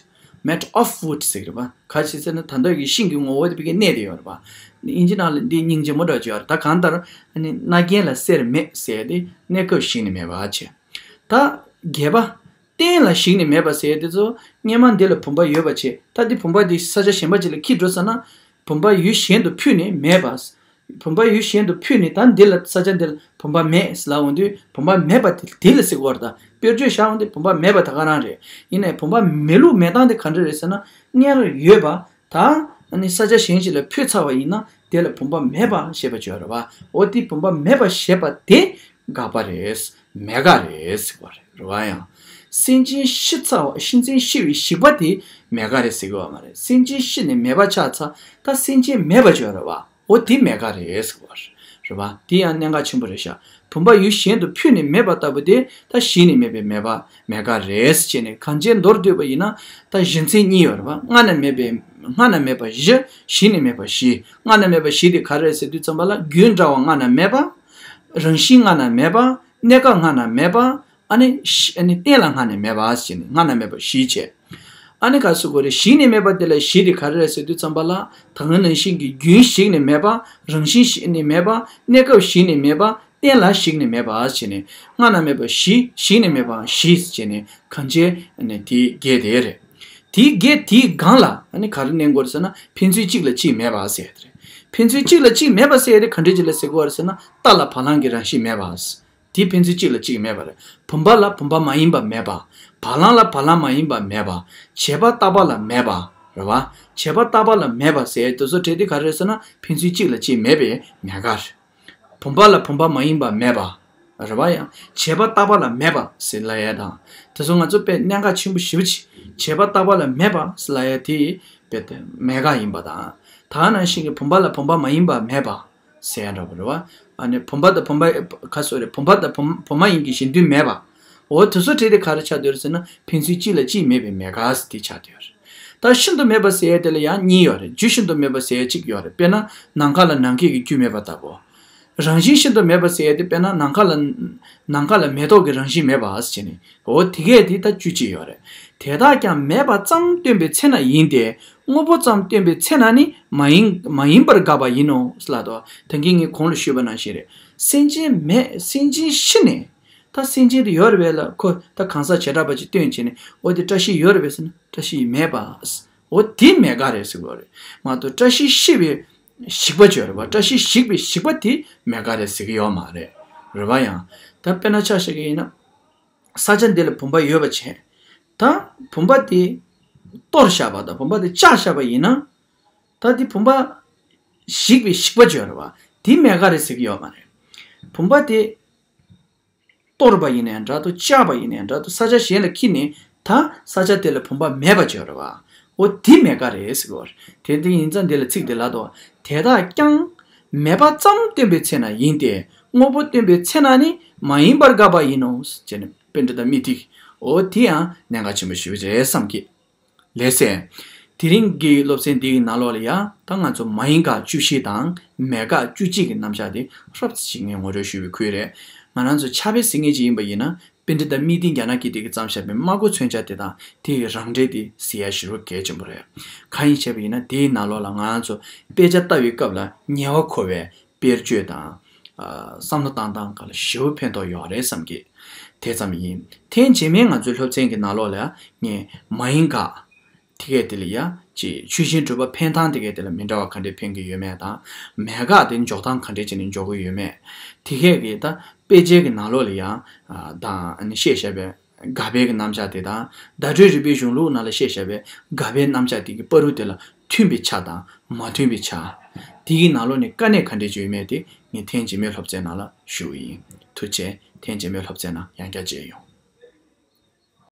Made of wood ཟེར་གྱི་རེད་པ། ག་ཅི་ཟེར་ན་ད་ལྟ་གི་ཤིང་གི་ངོ་བོ་དེ་བོད་སྐད་གནས་བསྡད་ཡོད་རེད་པ། དབྱིན་ཇི་ནང་ལ་འདི་སྙིང་རྗེ་མོ་འདྲ་བོ་ཅིག་ཡོད་རེད། ད་གང་ལྟར་ཨ་ནི་རྣ་རྒྱན་ལ་གསེར་མེད་ཟེར་ཏེ་གནས་སྐབས་གཞིག་ནས་མེད་པ་བྱས། ད་བརྒྱད་པ། རྟེན་ལ་གཞིག་ནས་མེད་པ་ཟེར་དེ་ཚོ་སྔོན་མ་འདི་ལ་བུམ་པ་ཡོད་པ་བྱས། ད་འདི་བུམ་པ་འདི་ས་ཆ་གཞན་པ་ཅིག་ལ་འཁྱེར་འགྲོ་ཟེར་ན། བུམ་པ་ཡུལ་གཞན་དུ་ཕུད་ནས་མེད་པ། བུམ་པ་ཡུལ་གཞན་དུ་ཕུད་ནས་ད་འདི་ལ་ས་ཆ་འདི་ལ་བུམ་པ་མེད་ལབ་འོང་དུས་བུམ་པ་མེད་པ་དེ་དེ་ལ་ཟེར་གྱི་ཡོད་རེད། ད་དཔེར་བརྗོད་བཞག་འོང་དུས་བུམ་པ་མེད་པ་ད་ག་རང་རེད། ཡིན་ནའི་བུམ་པ་མེད་ལུགས་མེད་སྟངས་དེ་ག་འདྲ་རེད་ཟེར་ན། སྔར་ཡོད་པ་ད་ཨ་ནི་ས་ཆ་གཞན་ཞིག་ལ་ཕུད་ཚར་བ་ཡིན་ན་དེ་ལ་བུམ་པ་མེད་པ་ཞེས་པ་ཅིག་ཡོད་རེད་པ། འོ་དེ་བུམ་པ་མེད་པ་ཞེས་པ་དེ་དགག་པ་རེད། མེད་དགག་རེད་ཟེར་བ་རེད། རེད་པ། ཡང་སེམས་ཅན་ཤི་ཚར་བ་སེམས་ཅན་ཤི་བའི་ཞིག་པ་དེ་མེད་དགག་རེད་ཟེར་གྱི་ཡོད་མ་རེད། སེམས་ཅན་ཤི་ནས་མེད་པ་ཆགས་ཚར་ད་སེམས་ཅན་མེད་པ་ཅིག་ཡོད་རེད་པ། འོ་དེ་མེད་དགག་རེད་ཟེར་བ་རེད། རེད་པ། དེ་ཡང་གནད་འགག་ཆེན་པོ་རེད་ཤག་བུམ་པ་ཡུལ་གཞན་དུ་ཕུད་ནས་མེད་པ་ལྟ་བུ་དེ་ད་གཞིག་ནས་མེད་པའི་མེད་པ་མེད་དགག་རེད་ཟེར་བྱས་ནས་གང་ཅིའི་མདོར་བསྡུས་པ་ཡིན་ན་ད་གཞི་མཚན་གཉིས་ཡོད་རེད་པ། སྔ་ན་མེད་པའི་སྔ་ན་མེད་པ་བཞི། གཞིག་ནས་མེད་པ་བཞི། སྔ་ན་མེད་པ་བཞི་དེ་ག་རེ་རེད་ཟེར་དུས་ཙམ་པ་ལ་རྒྱུན་འདྲ་བ་སྔ་ན་མེད་པ། རང་བཞིན་སྔ་ན་མེད་པ། གནས་སྐབས་སྔ་ན་མེད་པ། ཨ་ནི་ཤི་ཨ་ནི་རྟེན་ལ་སྔ་ན་མེད་པ་ཟེར་ནས་སྔ་ན་མེད་པ་བཞི་བྱས། ཨ་ནི་ག་རེ་ཟེར་དགོས་རེད། གཞིག་ནས་མེད་པ་དེ་ལ་བཞི་དེ་ག་རེ་རེད་ཟེར་དུས་ཙམ་པ་ལ་ད་ག་ནང་བཞིན་གྱི་རྒྱུན་གཞིག་ནས་མེད་པ། རང་བཞིན་གཞིག་ནས་མེད་པ། གནས་སྐབས་གཞིག་ནས་མེད་པ། རྟེན་ལ་གཞིག་ནས་མེད་པ་བྱས་ནས་སྔ་ན་མེད་པ་བཞི། གཞིག་ནས་མེད་པ་བཞི་བྱས་ནས་གང་ཅིའི་ཨ་ནི་དེ་བརྒྱད་དེ་རེད། དེའི་བརྒྱད་དེའི་སྒང་ལ་ཨ་ནི་ག་རེ་གནས་དགོས་རེད་ཟེར་ན་ཕན་ཚུན་གཅིག་ལ་གཅིག་མེད་པ་ཟེར་ཡ་དེ་རེད། ཕན་ཚུན་གཅིག་ལ་གཅིག་མེད་པ་ཟེར་ཡ་དེ་ག་འདྲ་ཅིག་ལ་ཟེར་དགོས་རེད་ཟེར་ན་རྟ་ལ་བ་ལང་གི་རང་བཞིན་མེད་པ། དེ་ཕན་ཚུན་གཅིག་ལ་གཅིག་མེད་པ་རེད། བུམ་པ་ལ་བུམ་པ་མ་ཡིན་པ་མེད་པ། བ་ལང་ལ་བ་ལང་མ་ཡིན་པ་མེད་པ། བྱས་པ་རྟག་པ་ལ་མེད་པ། རེད་བ། བྱས་པ་རྟག་པ་ལ་མེད་པ་ཟེར་དེ་ཚོ་གྲས་དེ་ག་རེ་རེད་ཟེར་ན་ཕན་ཚུན་གཅིག་ལ་གཅིག་མེད་པའི་མེད་དགག་རེད། བུམ་པ་ལ་བུམ་པ་མ་ཡིན་པ་མེད་པ། རེད་བ། ཡང་བྱས་པ་རྟག་པ་ལ་མེད་པ་ཟེར་ལབ་ཡ་དང་། དེ་ཚོ་ང་ཚོ་དཔེ་གནད་འགག་ཆེན་པོ་ཞེ་པོ་ཅིག་བྱས་པ་རྟག་པ་ལ་མེད་པ་ཟེར་ལབ་ཡ་དེ་དཔེ་དེ་མེད་དགག་ཡིན་པ་དང་། ད་ག་ནང་བཞིན་གྱི་བུམ་པ་ལ་བུམ་པ་མ་ཡིན་པ་མེད་པ་ཟེར་ཡ་འདྲ་པོ་རེད་བ། ཨ་ནི་བུམ་པ་དང་བུམ་པ་ག་སོ་རེད། བུམ་པ་དང་བུམ་བུ་མ་ཡིན་གྱི་གཞན་དོན་མེད་པ། འོ་དེ་ཚོ་གྲས་དེ་ག་རེ་ཆགས་བསྡད་ཡོད་རེད་ཟེར་ན་ཕན་ཚུན་གཅིག་ལ་གཅིག་མེད་པའི་མེད་དགག་ཟེར་དེ་ཆགས་བསྡད་ཡོད་རེད། ད་ཤིན་ཏུ་མེད་པ་ཟེར་ཡ་དེ་ལ་ཡང་གཉིས་ཡོད་རེད། རྒྱུ་ཤིན་ཏུ་མེད་པ་ཟེར་ཡ་གཅིག་ཡོད་རེད། དཔེར་ན་ནམ་མཁའ་ལ་ནམ་མཁའི་གི་རྒྱུ་མེད་པ་ལྟ་བུ། རང་བཞིན་ཤིན་ཏུ་མེད་པ་ཟེར་ཡ་དེ་དཔེར་ན་ནམ་མཁའ་ལ་ནམ་མཁའ་ལ་མེ་ཏོག་གི་རང་བཞིན་མེད་པ་ཟེར་ནས། འོ་དེ་གས་དེ་ད་བཅུ་གཅིག་ཡོད་རེད། དེ་དག་ཀྱང་མེད་པ་ཙམ་སྟོན་པའི་ཚེ་ན་ཡིན་ཏེ། དངོས་པོ་ཙམ་སྟོན་པའི་ཚེ་ན་ནི་མ་ཡིན་མ་ཡིན་པར་དགག་པ་ཡིན་ནོ་ལབ་དོ། ད་གིན་ངས་གོང་ལ་ཞུས་པ་ནང་བཞིན་རེད། སེམས་ཅན་མེད། སེམས་ཅན་ཤི་ནས། ད་སེམས་ཅན་དེ་ཡོད་རེད་པས་ལ། ཁོ་ད་གང་ཟག་བྱེ་བྲག་པ་ཅིག་སྟོན་བྱས་ནས་འོ་དེ་བཀྲ་ཤིས་ཡོད་རེད་པས་ཟེར་ན་བཀྲ་ཤིས་མེད་པ། འོ་དེ་མེད་དགག་རེད་ཟེར་གྱི་ཡོད་རེད་མ་གཏོགས་བཀྲ་ཤིས་ཤི་བའི་ཞིག་པ་ཅིག་ཡོད་རེད་པ། བཀྲ་ཤིས་ཤིག་པའི་ཞིག་པ་དེ་མེད་དགག་རེད་ཟེར་གྱི་ཡོད་མ་རེད། རེད་པ། ཡང་ད་དཔེར་ན་ཆ་བཞག་གི་ཡིན་ན། ས་ཆ་འདི་ལ་བུམ་པ་ཡོད་པ་བྱས། ད་བུམ་པ་དེ་གཏོར་བཞག་པ་དང་བུམ་པ་དེ་བཅག་བཞག་པ་ཡིན་ན། ད་དེ་བུམ་པ་ཞིག་པའི་ཞིག་པ་ཅིག་ཡོད་རེད་པ། དེ་མེད་དགག་རེད་ཟེར་གྱི་ཡོད་མ་རེད། བུམ་པ་དེ་གཏོར་བ་ཡིན་ནའི་འདྲ་འདུག་བཅག་པ་ཡིན་ནའི་འདྲ་འདུག་ས་ཆ་གཞན་ལ་འཁྱེར་ནས་ད་ས་ཆ་དེ་ལ་བུམ་པ་མེད་པ་ཅིག་ཡོད་རེད་པ། འོ་དེ་མེད་དགག་རེད་ཟེར་གྱི་ཡོད་རེད། དེ་དེ་ཡིན་ཙང་འདི་ལ་ཚིག་དེ་ལ་དོ། དེ་དག་ཀྱང་མེད་པ་ཙམ་སྟོན་པའི་ཚེ་ན་ཡིན་ཏེ། དངོས་པོ་སྟོན་པའི་ཚེ་ན་ནི་མ་ཡིན་པར་དགག་པ་ཡིན་ནོ། ཅེས་ནས་པཎྜི་ཏ་སྨྲས་ཏེ། འོ་དེ་ཡང་གནད་འགག་ཆེན་པོ་ཞེ་པོ་རེད་བསམ་གྱི། ལགས་སེ། དེ་རིང་གི་སློབ་ཚན་འདི་གི་ནང་ལོགས་ལ་ཡང་ད་ང་ཚོ་མ་ཡིན་དགག་བཅུ་བཞི་དང་མེད་དགག་བཅུ་གཅིག་གི་རྣམ་གཞག་དེ་རོབ་ཙམ་ཞིག་ངས་ངོ་སྤྲོད་ཞུས་པའི་ཁུལ་རེད། ང་རང་ཚོ་ཕྱག་དཔེ་གཟིགས་མཁན་ཅིག་ཡིན་པ་ཡིན་ན་པཎྜི་ཏ་སྨྲས་ཏེ་རྒྱ་ནག་གི་དེ་གི་བརྩམས་བཞག་པའི་སྨྲ་སྒོ་མཚོན་ཆ་དེ་དང་དེ་གི་རང་འགྲེལ་དེ་གཟིགས་ཡ་ཞེ་པོ་གལ་ཆེན་པོ་རེད། གང་ཡིན་བྱས་པ་ཡིན་ན་དེའི་ནང་ལོགས་ལ་ང་རང་ཚོ་དཔེ་ཆ་ལྟ་བའི་སྐབས་ལ་ཉེ་བར་མཁོ་བའི་དཔེར་བརྗོད་དང་། ཨ། བསམ་བློ་བཏང་སྟངས་སྒང་ལ་ཞེ་པོ་ཕན་ཐོགས་ཡོད་རེད་བསམ་གྱི། དེ་ཙམ་ཡིན། ཐེངས་རྗེས་མའི་ང་ཚོའི་སློབ་ཚན་གྱི་ནང་ལོགས་ལ་ངས་མ་ཡིན་དགག་དེ་གས་དེ་ལ་ཡ་ཅིག་ཆོས་ཅན་གྲུབ་པ་འཕེན་སྟངས་དེ་གས་དེ་ལ་མི་འདྲ་བ་ག་འདྲས་འཕེན་གྱི་ཡོད་མེད་དང་། མེད་དགག་དེ་འཇོག་སྟངས་ག་འདྲས་བྱས་ནས་འཇོག་གི་ཡོད་མེད། དེ་གས་ཀྱི་ད་དཔེ་ཆའི་གི་ནང་ལོགས་ལ་ཡ། ཨ། དང་ཨ་ནི་བཤད་བཞག་པའི་དགག་པའི་གི་རྣམ་གཞག་དེ་དང་བརྡ་སྤྲོད་རིག་པའི་གཞུང་ལུགས་ནང་ལ་བཤད་བཞག་པའི་དགག་པའི་རྣམ་གཞག་དེ་གི་བར་དུ་དེ་ལ་མཐུན་པའི་ཆ་དང་མ་མཐུན་པའི་ཆ། དེ་གི་ནང་ལོགས་ནས་དཀའ་གནད་ག་འདྲས་ཅིག་ཡོད་མེད་དེ་ངས་ཐེངས་རྗེས་མའི་སློབ་ཚན་ནང་ལ་ཞུ་གི་ཡིན། ཐུགས་རྗེ་ཆེ། ཐེངས་རྗེས་མའི་སློབ་ཚན་ནང་ཡང་བསྐྱར་མཇལ་ཡོང་།